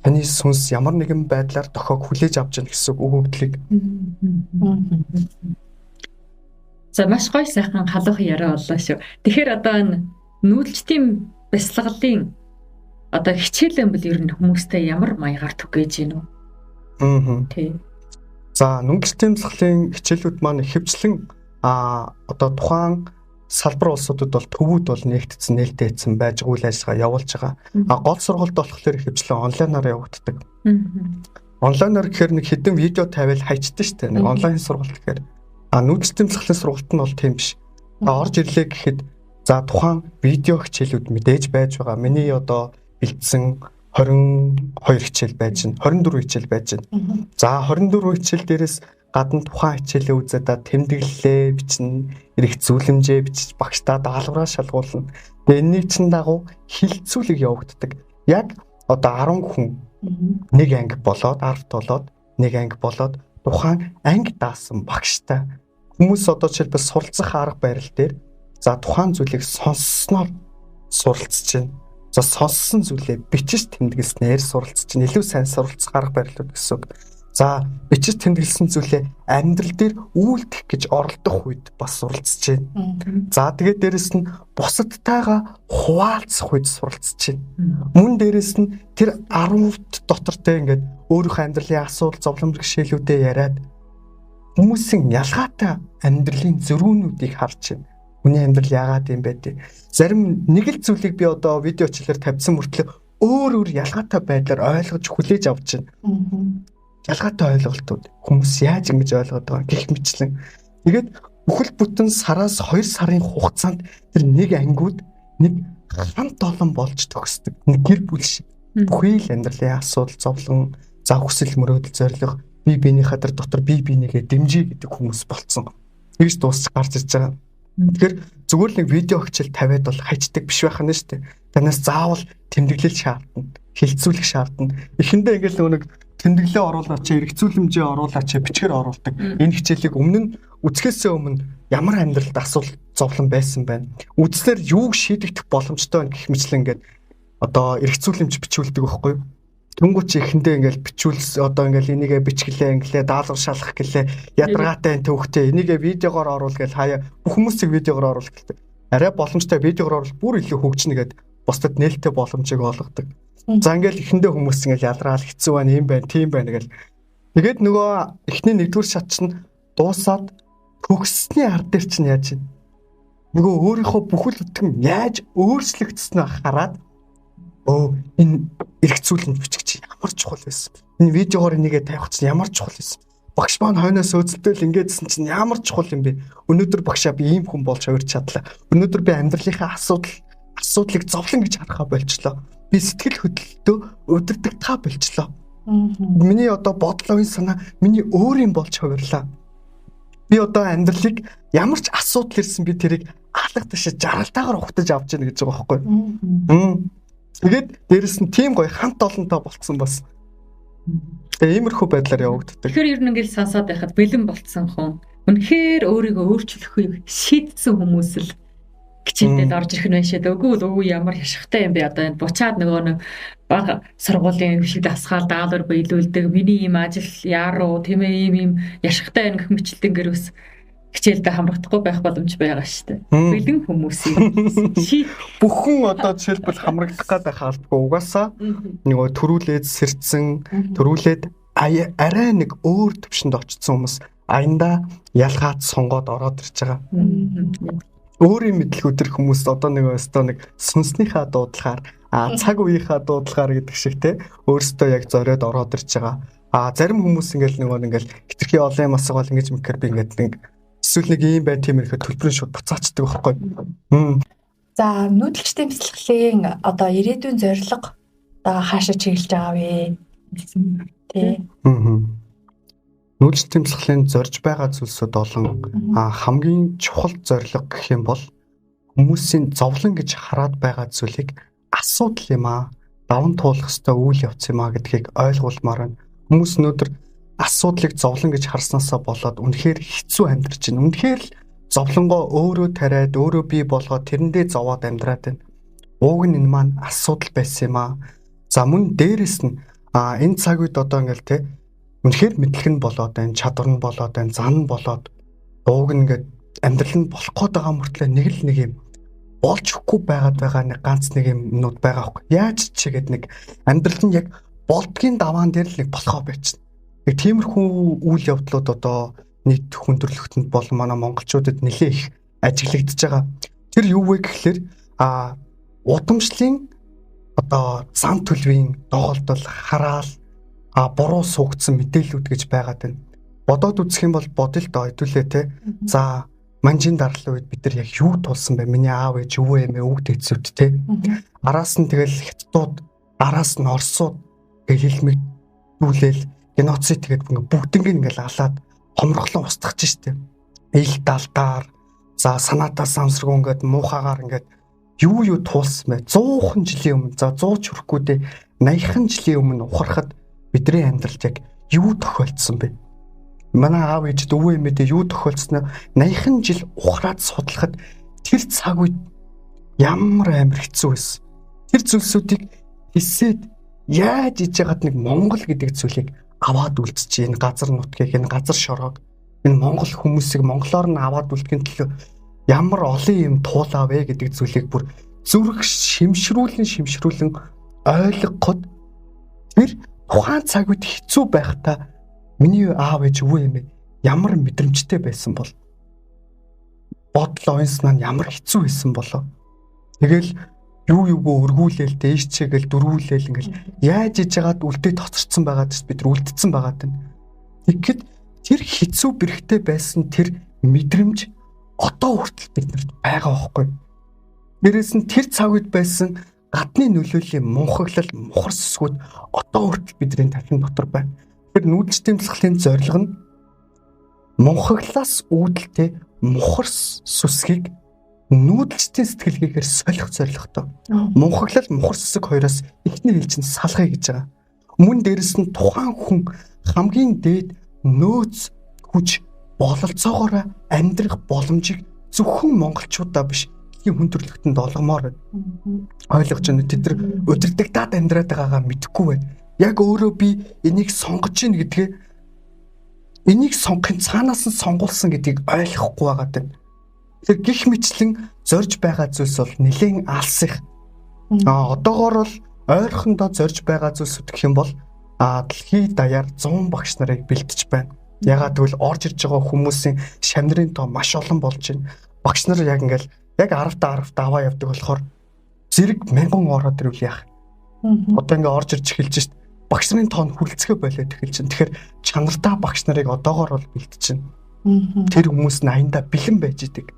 таны сүнс ямар нэгэн байдлаар дохиог хүлээж авч яах гэсэн өгөгдлийг. За маш гоё сайхан халуухан яриа боллоо шүү. Тэгэхээр одоо энэ нүүдэлчдийн бясалгалын одоо хичээл юм бол ер нь хүмүүстэй ямар маягаар түгээж гин үү? Тий. За нүүдэлчдийн бясалгалын хичээлүүд маань ихэвчлэн одоо тухайн салбар улсуудад бол төвүүд бол нэгтцсэн, нээлттэйцсэн байж үйл ажиллагаа явуулж байгаа. Гол сургуульд болохоор ихэвчлэн онлайнаар явагддаг. Онлайнаар гэхээр нэг хэдэн видео тавиал хайчдаг шүү дээ. Нэг онлайн сургалт гэхээр. Нүүдэлчдийн бясалгалын сургалт нь бол тийм биш. Орж ирлээ гэхэд за тухайн видео хичээлүүд мэдээж байж байгаа. Миний одоо бэлдсэн 22 хичээл байж байна. 24 хичээл байж байна. За 24 хичээл дээрээс гадна тухайн хичээлээ үзээд тэмдэглэлээ бичнэ, эрх зүйлэмжээ бичиж багштаа даалгавраа шалгуулна. Тэгээ энэний чин дагуу хилцүүлэг явагддаг. Яг одоо 10 хүн нэг анги болоод 10 болоод нэг анги болоод тухайн анги даасан багштай хүмүүс одоо жишээлбэл суралцах арга барил дээр за тухайн зүйлийг сонссноор суралцж байна. За сонссон зүйлээ бичиж тэмдэглэснээр суралцж байна. Илүү сайн суралцах арга барилууд гэсэн үг. За бичиж тэмдэглэсэн зүйлээ амьдрал дээр үйлдэх гэж оролдох үед бас суралцж байна. За тэгээд дээрэс нь бусадтайгаа хуваалцах үед суралцж байна. Мөн дээрэс нь тэр 10 дотортой ингээд өөрийнхөө амьдралын асуудал, зовлон бэрхшээлүүдээ яриад хүмүүсийн ялгаатай амьдралын зөрүүнүүдийг харж байна. Хүний амьдрал яагаад юм бэ те. Зарим нэг л зүйлийг би одоо видео хичээлээр тавьсан мөртлөө өөр өөр ялгаатай байдлаар ойлгож хүлээж авч байна. Ялгаатай ойлголтууд хүмүүс яаж ингэж ойлгоод байгаа гэх мэтлэн. Тэгээд бүхэл бүтэн сараас 2 сарын хугацаанд тэр нэг ангиуд нэг хамт олон болж төгсдөг. Нэг гэр бүл шиг. Бүхий л амьдралын асуудал, зовлон, за хүсэл мөрөөдөл, зорилго, бие биенийхээ тэр дотор бие бинийгээ дэмжиж гэдэг хүмүүс болцсон. Тэгж дуусч гарч ирж байгаа. Тэгэхээр зүгээр л нэг видео хичээл тавиад бол хайчдаг биш байх нь шүү дээ. Танаас заавал тэмдэглэл шаардна, хилцүүлэх шаардна. Эхэндээ ингээл нэг тэмдэглэлээ оруулаач, эргцүүлэмжээ оруулаач, бичгээр оруулдаг. Энэ хичээлийг өмнө нь үзэхээсээ өмнө ямар амьдралд асуудал зовлон байсан байна. Үзсээр юуг шийдэгдэх боломжтой байна гэх мэтлэн ингээд одоо эргцүүлэмж бичүүлдэг байхгүй юу? Тэнгүүч эхэндээ ингээл бичүүлс одоо ингээл энийгээ бичгэлээ ингэлээ даалгавар шалгах гэлээ ядаргаатай энэ төвхтэй энийгээ видеогоор оруул гээл хаяа бүх хүмүүсийг видеогоор оруул гэлтэй. Арай боломжтой видеогоор оруул бүр илүү хөгжинэ гэд бусдад нээлттэй боломжийг олгодог. За ингээл эхэндээ хүмүүс ингээл ялраал хэцүү байна, юм байна, тийм байна гэл. Тэгээд нөгөө эхний нэгдүгээр шат чинь дуусаад төгссөний ард дээр чинь яаж юм? Нөгөө өөрийнхөө бүхэл бүтэн яаж өөрчлөгдснөө хараад энэ эргцүүлэмж бичих чинь ямар чухал байсан. Энэ видеогоор энийгээ тавих чинь ямар чухал байсан. Багш маань хойноос өөцөлтөөл ингээдсэн чинь ямар чухал юм бэ? Өнөөдөр багшаа би ийм хүн болж хувирч чадлаа. Өнөөдөр би амьдралынхаа асуудлыг зовлон гэж харахаа болчлоо. Би сэтгэл хөдлөлтөө удирдахтаа болчлоо. Миний одоо бодол оюун санаа миний өөр юм болж хувирлаа. Би одоо амьдралыг ямар ч асуудал ирсэн би тэрийг алга ташаа жаргалтайгаар ухтаж авч яах гэж байгаа байхгүй юу? Тэгээд дээрэс нь тийм гоё хамт олонтой болцсон бас. Тэгээ иймэрхүү байдлаар явагддаг. Тэгэхээр ер нь ингээл сонсоод байхад бэлэн болцсон хүн үнэхээр өөрийгөө өөрчлөхийг шийдсэн хүмүүс л хичээлдээ орж ирэх нь байшаа. Үгүй л өвөө ямар хяшихтай юм бэ одоо энэ буцаад нөгөө нэг баг сургуулийн шиг дасгаал даалгавар биелүүлдэг. Миний ийм ажил яаруу тийм ээ ийм ийм яшихтай байх гэх мэтлэнгээр бас хичээлдээ хамрагдахгүй байх боломж байгаа шүү дээ. Бэлэн хүмүүсийг бүхэн одоо жишээлбэл хамрагдах гээд байх албагүй угаасаа нөгөө төрүүлээд сэрцэн төрүүлээд арай нэг өөр төвшөнд очсон хүмүүс аяндаа ялгаад сонгоод ороод ирж байгаа. Өөрийн мэдлэг өдр хүмүүс одоо нэг өстөө нэг сүнснийхаа дуудлагаар цаг үеийнхаа дуудлагаар гэдэг шиг те өөрсдөө яг зориод ороод ирж байгаа. Зарим хүмүүс ингээл нөгөө ингээл хитрхи олон юм асуугаал ингэж мэхээр би ингээд нэг эсвэл нэг ийм бай тийм ирэхэд төлбөрийн шууд буцаачдаг байхгүй. За нүүдэлчдийн бясалгалын одоо ирээдүйн зорилго одоо хаашаа чиглэж байгаа вэ? Тэ. Нүүдэлчдийн бясалгалын зорж байгаа зүйлсүүд олон. Хамгийн чухал зорилго гэх юм бол хүмүүсийн зовлон гэж хараад байгаа зүйлийг асуудал юм аа, даван туулах ёстой үйл явц юм аа гэдгийг ойлгуулмаар байна. Хүмүүс өнөөдөр асуудлыг зовлон гэж харснаасаа болоод үнэхээр хэцүү амьдарч байна. Үнэхээр л зовлонгоо өөрөө тариад, өөрөө бий болгоод тэрэндээ зовоод амьдраад байна. Ууг нь энэ маань асуудал байсан юм аа. За мөн дээрэс нь энэ цаг үед одоо ингээл те үнэхээр мэдлэг нь болоод байна, чадвар нь болоод байна, зан нь болоод ууг нь ингээд амьдрал нь болох гээд байгаа мөртлөө нэг л нэг юм болж өгөхгүй байгаад байгаа нэг ганц нэг юмнууд байгаа хөөе. Яаж ч чигээд нэг амьдрал нь яг болдгийн даваан дээр л нэг болохоо байчихна. Нэг тиймэрхүү үйл явдлууд одоо нийт хүндрэлтөнд болон манай монголчуудад нэлээ их ажиглагдж байгаа. Тэр юу вэ гэхлээр удамшлын одоо зам төлөвийн доголдол, хараал, буруу суугдсан мэдээллүүд гэж байгаад байна. Бодоод үзэх юм бол бодол доо хэдүүлээ те. За манжин дарлын үед бид нар яг юу тулсан бэ? Миний аав ээж өвөө эмээ өвөг дээдсүүд те. Араас нь тэгэл хятадууд, араас нь орсууд гэл хэлмэгдүүлээл геноцид тэгээд бүгднийг ингээл алаад хомроглон устгах чинь штэ. Ил далдаар за санаатаа самсргүй ингээд муухагаар ингээд юу туулсан бэ? 100 жилийн өмнө, за 100 ч хүрэхгүй дээ 80 жилийн өмнө ухрахад бидний амьдралд яг юу тохиолдсон бэ? Манай аав ээжд өвөө эмээдээ юу тохиолдсноо 80 жил ухраад судлахад тэр цаг үед ямар амар хэцүү байсан. Тэр зүйлсүүдийг хэлсээд яаж иж яагаад нэг Монгол гэдэг зүйлийг аваад үлдчихэ, энэ газар нутгийг, энэ газар шороог, энэ монгол хүмүүсийг монголоор нь аваад үлдэхин төлөө ямар олон юм туулаа вэ гэдэг зүйлийг бүр зүрх шимшрүүлэн ойлгоход тэр тухайн цаг үед хэцүү байхдаа миний аав ээж өвөө эмээ ямар мэдрэмжтэй байсан бол, бодол оюун санаа нь ямар хэцүү байсан болоо. Тэгэл юугүй өргүүлээл дээш чигээл дөрвүүлээл ингээл яаж иж яагаад үлдээ тоцорцсон байгаад ч бид нар үлдсэн байгаад байна. Тэгэхэд тэр хэцүү бэрхтэй байсан тэр мэдрэмж одоо хүртэл биднэрт байгаа байхгүй. Дээрээс нь тэр цаг үед байсан гадны нөлөөллийн мунхаглал, мухар сүсгүүд одоо хүртэл бидний тархин дотор байна. Тэр нүүдэлчдийн бясалгалын зорилго нь мунхаглаас үүдэлтэй мухар сүсгийг нүүдэлчдийн сэтгэлгээгээр солих зорилготой. Мунхаглал, мухар сүсэг хоёроос эхний хэлж нь салгая гэж байгаа. Мөн дээрэс нь тухайн хүн хамгийн дээд нөөц хүч бололцоогоор амьдрах боломжийг зөвхөн монголчуудаа биш дэлхийн хүн төрөлхтөнд олгомоор байна. Ойлгож байна. Тэд нар удирдагдаад амьдраад байгаагаа мэдэхгүй байна. Яг өөрөө би энийг сонгож гин гэдгээ энийг сонгохын цаанаас нь сонгуулсан гэдгийг ойлгохгүй байгаа даа. Тэр гих мэтлэн зорж байгаа зүйлс бол нэлээн алс их. Одоогоор бол ойрхондоо зорж байгаа зүйлсүүд гэх юм бол дэлхийд даяар 100 багш нарыг бэлтэж байна. Ягаад гэвэл орж ирж байгаа хүмүүсийн шамнырын тоо маш олон болж байна. Багш нар яг ингээл яг 10 та 10 та аваа явдаг болохоор зэрэг мянган ороод ирвэл яах? Одоо ингээ орж ирж эхэлж шít. Багш нарын тоо нь хүрэлцгээ болоод эхэлж байна. Тэгэхээр чанартай багш нарыг одоогоор бол бэлтэж байна. Тэр хүмүүс нь аяндаа бэлэн байж идэг.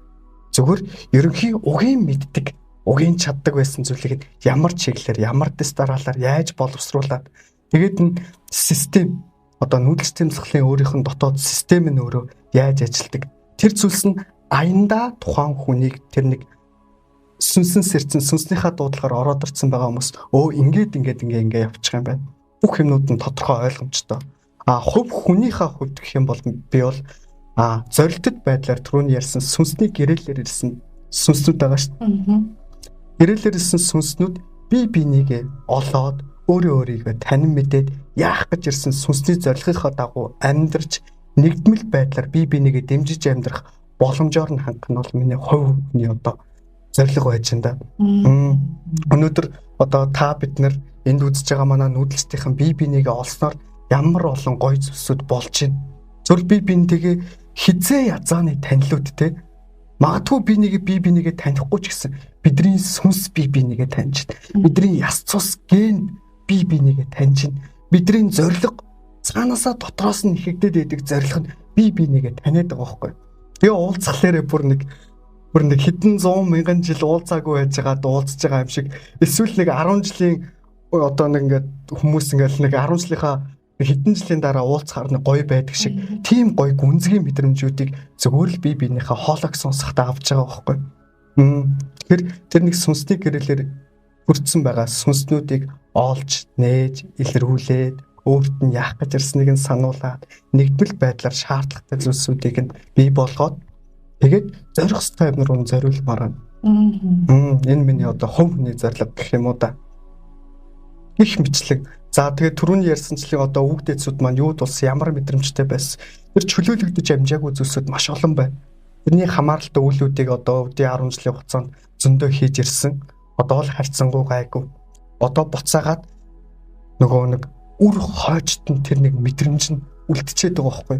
Зөвхөн ерөнхий угийн мэддэг, угийн чаддаг байсан зүйлийг ямар чиглэлээр, ямар дэс дараалал яаж боловсруулад тэгээд нь систем одоо нүүдэлчдийн бясалгалын өөрийнх нь дотоод систем нь өөрөө яаж ажилдаг. Тэр зүйлс нь аяндаа тухайн хүнийг тэр нэг сүнсэн сэрцэн сүнснийхаа дуудлагаар ороод ирсэн байгаа хүмүүс өө ингээд ингээд ингээ ингээ явчих юм байна. Бүх юмнууд нь тодорхой ойлгомжтой. Хувь хүнийхээ хувьд гэх юм бол би бол зорилтод байдлаар түрүүний ярьсан сүнсний гэрээлээр ирсэн сүнснүүд байгаа шүү дээ. Гэрээлээр ирсэн сүнснүүд бие бинийгээ олоод өөрөө өөрийгөө танин мэдээд яах гэж ирсэн сүнсний зорилгынхоо дагуу амьдарч нэгдмэл байдлаар бие бинийгээ дэмжиж амьдрах боломжоор нь хангах нь бол миний хувь хүний одоо зорилго байж энэ да. Өнөөдөр одоо та бид нар энд үзэж байгаа манай нүүдэлчдийнхэн бие бинийгээ олсноор ямар олон гоё зүйлсүүд болж байна. Зөв бие бинтэйгээ хизээ язааны танилуд те. Магадгүй би нэг бие бинийгээ танихгүй ч гэсэн бидний сүнс бие бинийгээ таньж байна. Бидний яс цус ген бие бинийгээ таньж байна. Бидний зорилго цаанаасаа дотроос нь ихэгдээд байдаг зорилго нь бие бинийгээ таниад байгаа байхгүй. Тэгээ уулзахлаарэ бүр нэг хэдэн зуун мянган жил уулзаагүй байж байгаа уулзж байгаа юм шиг эсвэл нэг 10 жилийн одоо нэг ингээд хүмүүс ингээд нэг 10 жилийнхаа хэдэн жилийн дараа уулзахаар нэг гоё байдаг шиг тийм гоё гүнзгий мэдрэмжүүдийг зөвхөн л бие биенийхээ хоолойг сонсохдоо авч байгаа байхгүй. Тэгэхээр тэр нэг сүнсний гэрээлээр бүрдсэн байгаа сүнснүүдийг олж, нээж, илрүүлээд, өөрт нь яах гэж ирснийг нь сануулад нэгдмэл байдлаар шаардлагатай зүйлсүүдийг нь бий болгоод тэгээд зорих ёстой юм руу зориулмаар байна. Энэ миний одоо хувь хүний зорилго гэх юм уу да. Их мэтлэг. За тэгээд түрүүний ярьсанчлан одоо өвөг дээдсүүд маань юуд болсон, ямар мэдрэмжтэй байсан. Тэр чөлөөлөгдөж амжаагүй зүйлсүүд маш олон байна. Тэрний хамааралтай үйлүүдийг одоо өвдийн 10 жилийн хугацаанд зөндөө хийж ирсэн. Одоо л харьцангуй гайгүй. Одоо буцаагаад нөгөө нэг үр хойчт нь тэр нэг мэдрэмж нь үлдчихэд байгаа байхгүй.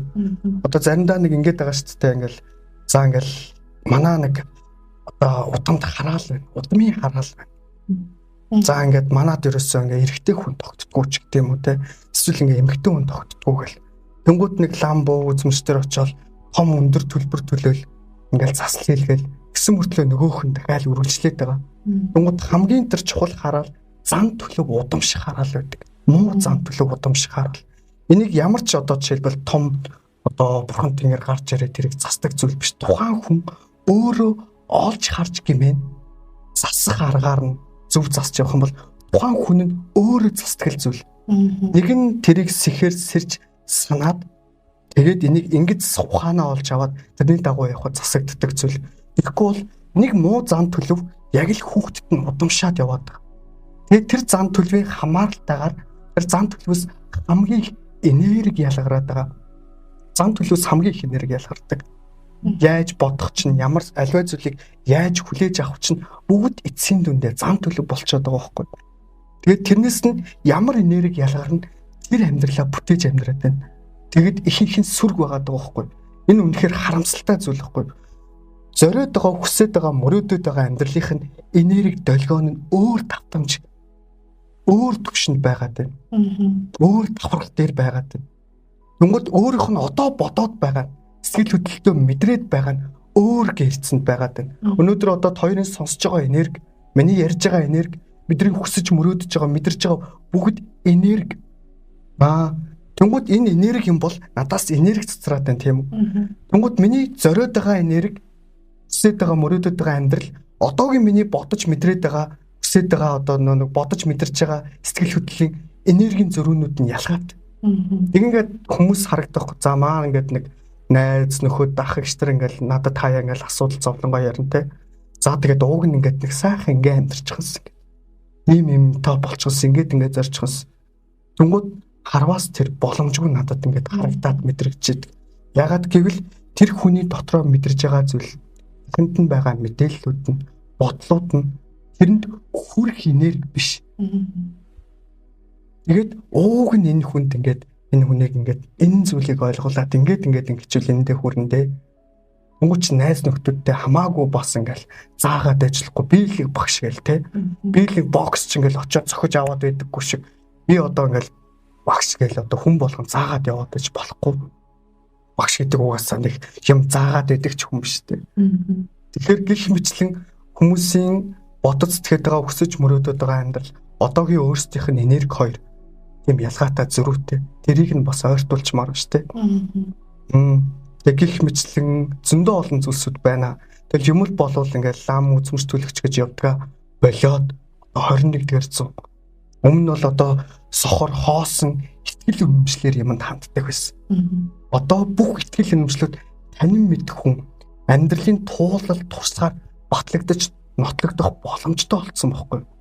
Одоо заримдаа нэг ингэж байгаа шүү дээ, ингээл за ингээл манаа нэг одоо удамд хараал байна. Удмын хараал байна. За ингээд манад ерөөсөө ингээ эрэгтэй хүн тогтдгоо ч гэдэм үү те. Эсвэл ингээ эмэгтэй хүн тогтдгоо гэл. Тэнгүүд нэг ламбо үзмжтэр очиод том өндөр төлбөр төлөөл ингээл засал хийлгээл гэсэн мөртлөө нөгөөх нь дахиад үргэлжлээд байгаа. Тэнгүүд хамгийн тэр чухал хараал зан төлөв удамших хараал байдаг. Муу зан төлөв удамших хараал. Энийг ямар ч одоо жишээлбэл том одоо бурхан тэнгэр гарч ирээд тэрийг засдаг зүйл биш. Тухайн хүн өөрөө олж харж гимэн засах аргаар нь зөв засч явах юм бол тухайн хүн нь өөрөө застгал зүйл. Нэг нь тэрийг сэхээр сэрж санаад тэгээд энийг ингэж ухаанаа олж аваад тэрний дагуу явхад засагддаг зүйл. Тэгэхгүй бол нэг муу зан төлөв яг л хүүхдэд нь удамшаад яваад байгаа. Тэгээд тэр зан төлөвийн хамааралтайгаар тэр зан төлөвөөс хамгийн их энерги ялгараад байгаа. Зан төлөвөөс хамгийн их энерги ялгардаг. Яаж бодох чинь, ямар аливаа зүйлийг яаж хүлээж авах чинь бүгд эцсийн дүндээ зан төлөв болчиход байгаа байхгүй. Тэгээд тэрнээс нь ямар энерги ялгарна тэр амьдралаа бүтээж амьдраад байна. Тэгэд ихэнх нь сүрг байгаад байгаа байхгүй. Энэ үнэхээр харамсалтай зүйл байхгүй. Зориод байгаа, хүсээд байгаа, мөрөөдөд байгаа амьдралынх нь энерги долгион нь өөр давтамж, өөр түвшинд байгаад байна. Өөр давхаргал дээр байгаад байна. Тэнгүүд өөрийнх нь одоо бодоод байгаа сэтгэл хөдлөлтөө мэдрээд байгаа нь өөр гэрцэнд байгаад байна. Өнөөдөр одоо хоёрын сонсож байгаа энерги, миний ярьж байгаа энерги, бидний хүсэж мөрөөдөж байгаа, мэдэрч байгаа бүгд энерги. Тэнгүүд энэ энерги юм бол надаас энерги цацраад байна, тийм үү? Тэнгүүд миний зориод байгаа энерги, хүсээд байгаа, мөрөөдөд байгаа амьдрал, одоогийн миний бодож мэдрээд байгаа, хүсээд байгаа одоо нэг бодож мэдэрч байгаа сэтгэл хөдлөлийн энергийн зөрүүнүүд нь ялгаатай. Тэг ингээд хүмүүс харагдах. За маа ингээд нэг найз нөхөд ах эгчтэр ингээл надад хаяа ингээл асуудал зовлонгоо ярина те. За тэгээд ууг нь ингээд нэг сайхан ингээ амьдарчихсан. Ийм юм та болчихсон, ингээд ингээд зорчихсон. Тэнгүүд харваас тэр боломжгүй надад ингээд харагдаад мэдрэгчээд. Ягаад гэвэл тэр хүний дотроо мэдэрж байгаа зүйл, тэнд нь байгаа мэдээллүүд нь, бодлууд нь тэрэнд хүрх энерги биш. Тэгээд ууг нь энэ хүнд ингээд энэ хүнийг ингээд энэ зүйлийг ойлгуулад ингээд ингээд ингэчүүл эндээ хүрнэ. Тэнгүүч найз нөхдөдтэй хамаагүй бас ингээл заагаад ажиллахгүй би л багш гээл те. Би л бокс ч ингээл очиод цохиж аваад байдаггүй шиг би одоо ингээл багш гээл одоо хүн болгон заагаад яваад байж болохгүй. Багш гэдэг угаасаа нэг юм заагаад байдаг ч хүн биш те. Тэгэхээр гих мэтлэн хүмүүсийн бодож сэтгэхэд байгаа, өсөж мөрөөдөд байгаа амьдрал одоогийн өөрсдийнх нь энерги хоёр тийм ялгаатай зөрүүтэй. Тэрийг нь бас ойртуулчмаар байна шүү дээ. Тэг гих мэтлэн зөндөө олон зүйлсүүд байна. Тэгэл юм л болвол ингээл лам үзмж төлөгч гэж явдгаа болиод 21-р зуун. Өмнө нь бол одоо сохор хоосон итгэл үнэмшлэр юмд ханддаг байсан. Одоо бүх итгэл үнэмшлүүд танин мэдэх хүн амьдралын туулал туршлагаар батлагдаж нотлогдох боломжтой болцсон байхгүй юу?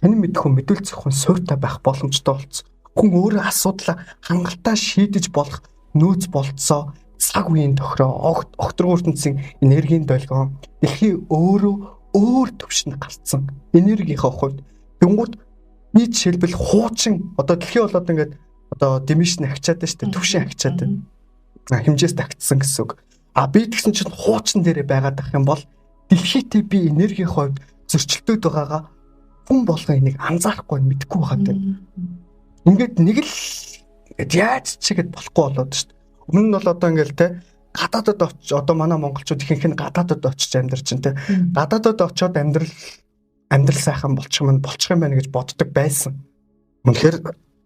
Танин мэдэх хүн мэдүүлцэх хүн суйртай байх боломжтой болцсон. Хүн өөрөө асуудлаа хангалттай шийдэж болох нөөц болцсоо цаг үеийн тохироо огторгон ертөнцийн энергийн долгион дэлхий өөрөө өөр төвшөнд гарцсан. Энергийнхаа хувьд тэнгууд би жишээлбэл хуучин одоо дэлхий болоод ингээд одоо димишн ахичаад байна шүү дээ. Төвшин ахичаад байна. Хэмжээс тагтсан гэсэн үг. А би тэгсэн чинь хуучин дээрээ байгаад ах юм бол дэлхийтэй би энергийн хувьд зөрчилдөд байгаагаа хүн болгон энийг анзаарахгүй мэдэхгүй байгаа юм. Ингээд нэг л ингээд яаж чигэд болохгүй болоод шүү дээ. Өмнө нь бол одоо ингээл те гадаадад очиж одоо манай монголчууд ихэнх нь гадаадад очиж амьдарч чинь те гадаадад очиод амьдрал сайхан болчих юм байна гэж боддог байсан. Үнэхээр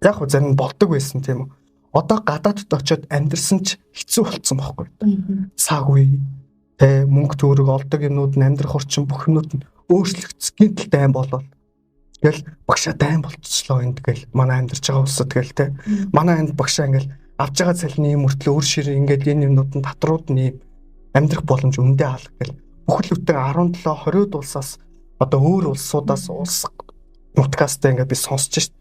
яг хөө зарим нь болдог байсан тийм үү. Одоо гадаадд очиод амьдарсан ч хэцүү болцсон байхгүй. Цаг үе те мөнгө төгрөг олдог юмнууд нь амьдрах орчин бүх юмнууд нь өөрчлөгдсөн. Гинтэлтэй айн болол. Тэгэл багшаа дайн болцлоо энд гэл манай амьдарч байгаа улсад гэл те. Манай энд багшаа ингээл авч байгаа цалины юм мөртлөө өөр шир ингээд энэ юмнууд нь татрууд нь юм амьдрах боломж өндөө алга гэл бүхэл бүтэн 17 20 улсаас одоо өөр улсуудаас улс нутгастай ингээд би сонсч шít.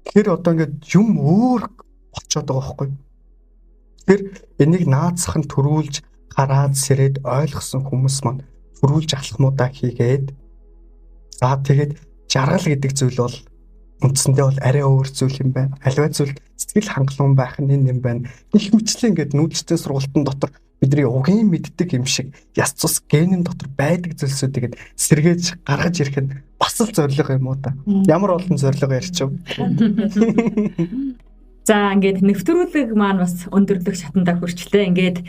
Тэгэхээр одоо ингээд юм өөр болцоод байгаа байхгүй. Тэгэхээр энийг наацх нь төрүүлж хараад сэрээд ойлгосон хүмүүс маань төрүүлж алхмуудаа хийгээд за тэгээд жаргал гэдэг зүйл бол үндсэндээ бол арай өөр зүйл юм байна. Аливаа зүйл сэтгэл хангалуун байх нь энэ юм байна. Гэх мэтлэн ингээд нүүдэлчдийн сургалтын дотор бидний угийн мэддэг юм шиг яс цус генийн дотор байдаг зүйлсүүдийг сэргээж гаргаж ирэх нь бас л зорилго юм уу та. Ямар олон зорилго ярьчих. За ингээд нэвтрүүлэг маань бас өндөрлөх шатандаа хүрчлээ. Ингээд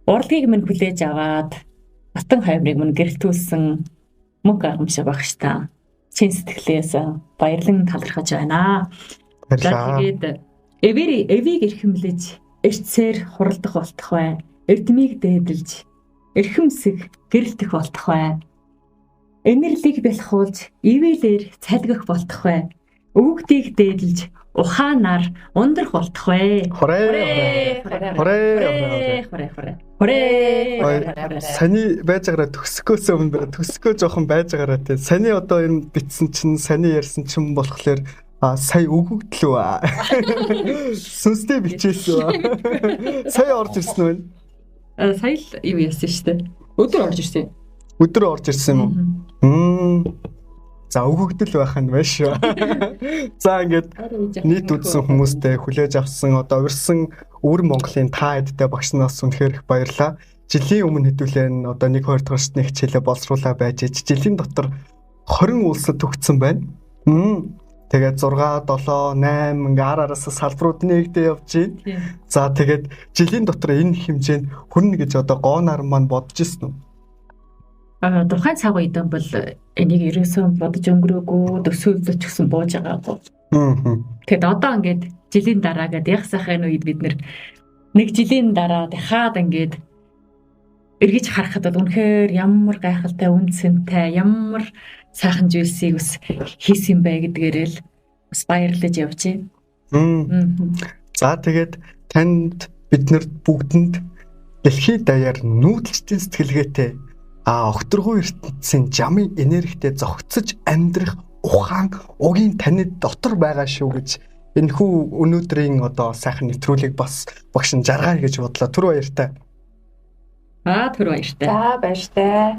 урлагийг минь хүлээж аваад Батан хаймрыг минь гэрэлтүүлсэн мөнх аргамшиг багш та. Чин сэтгэлээс баярлан талархаж байна. За тэгээд эвийг эрхэмлэж эртсээр хуралдах болтох бай. Эрдмийг дээдэлж эрхэмсэг гэрэлтэх болтох бай. Энерлийг бэлхуулж ивэлээр цалгих болтох бай. Өвгдийг дээдэлж ухаанаар ундрах болтох бай. Хорэ хорэ хорэ хорэ хорэ. Сани байж байгаараа төгсгөөс өмнө барай төгсгөө жоохон байж байгаараа тий. Сани одоо энэ битсэн чинь сани ярьсан чинь болохоор сая өгөгдлөө. Сүнстэй бичээсэн. Сая орж ирсэн үү? Сая л юу яасан шүү дээ. Өдөр орж ирсэн. Өдөр орж ирсэн юм уу? За өгөгдөл байх нь байна шүү. За ингээд нийт үзсэн хүмүүстэй хүлээж авсан одоо урьсан өвөр Монголын та эдтэй багш нараас үнэхээр их баярлалаа. Жилийн өмнө хэдүүлээ нь одоо 1 2 дахь шатны хичээлээ боловсруулаа байж жилийн дотор 20 улсад төгссөн байна. Тэгээд 6 7 8 ингээ ар араасаа салбарууд нэгдээ явж байна. За тэгээд жилийн дотор энэ хэмжээнд хүрнэ гэж одоо гоонар маань бодож ирсэн үү? Тухайн цаг үед бол энийг ерөөсөө бодож өнгөрөөгүй, төсөөлөж гэсэн бууж байгаагүй. Тэгэд одоо ингээд жилийн дараа гээд яг сайхан үед бид нэг жилийн дараа дахиад ингээд эргэж харахад бол үнэхээр ямар гайхалтай үн цэнтэй, ямар сайхан зүйлсийг бас хийсэн бэ гэдгээрээ л бас баярлаж явж байна. За тэгээд танд биднэрт бүгдэнд дэлхийд даяар нүүдэлчдийн сэтгэлгээтэй огторгуй ертөнцийн жамын энергитэй зохицож амьдрах ухаан угийн таны дотор байгаа шүү гэж энэхүү өнөөдрийн одоо сайхан нэвтрүүлгийг бас багш нь жаргая гэж бодлоо. Түр баяртай. Түр баяртай. За баяртай.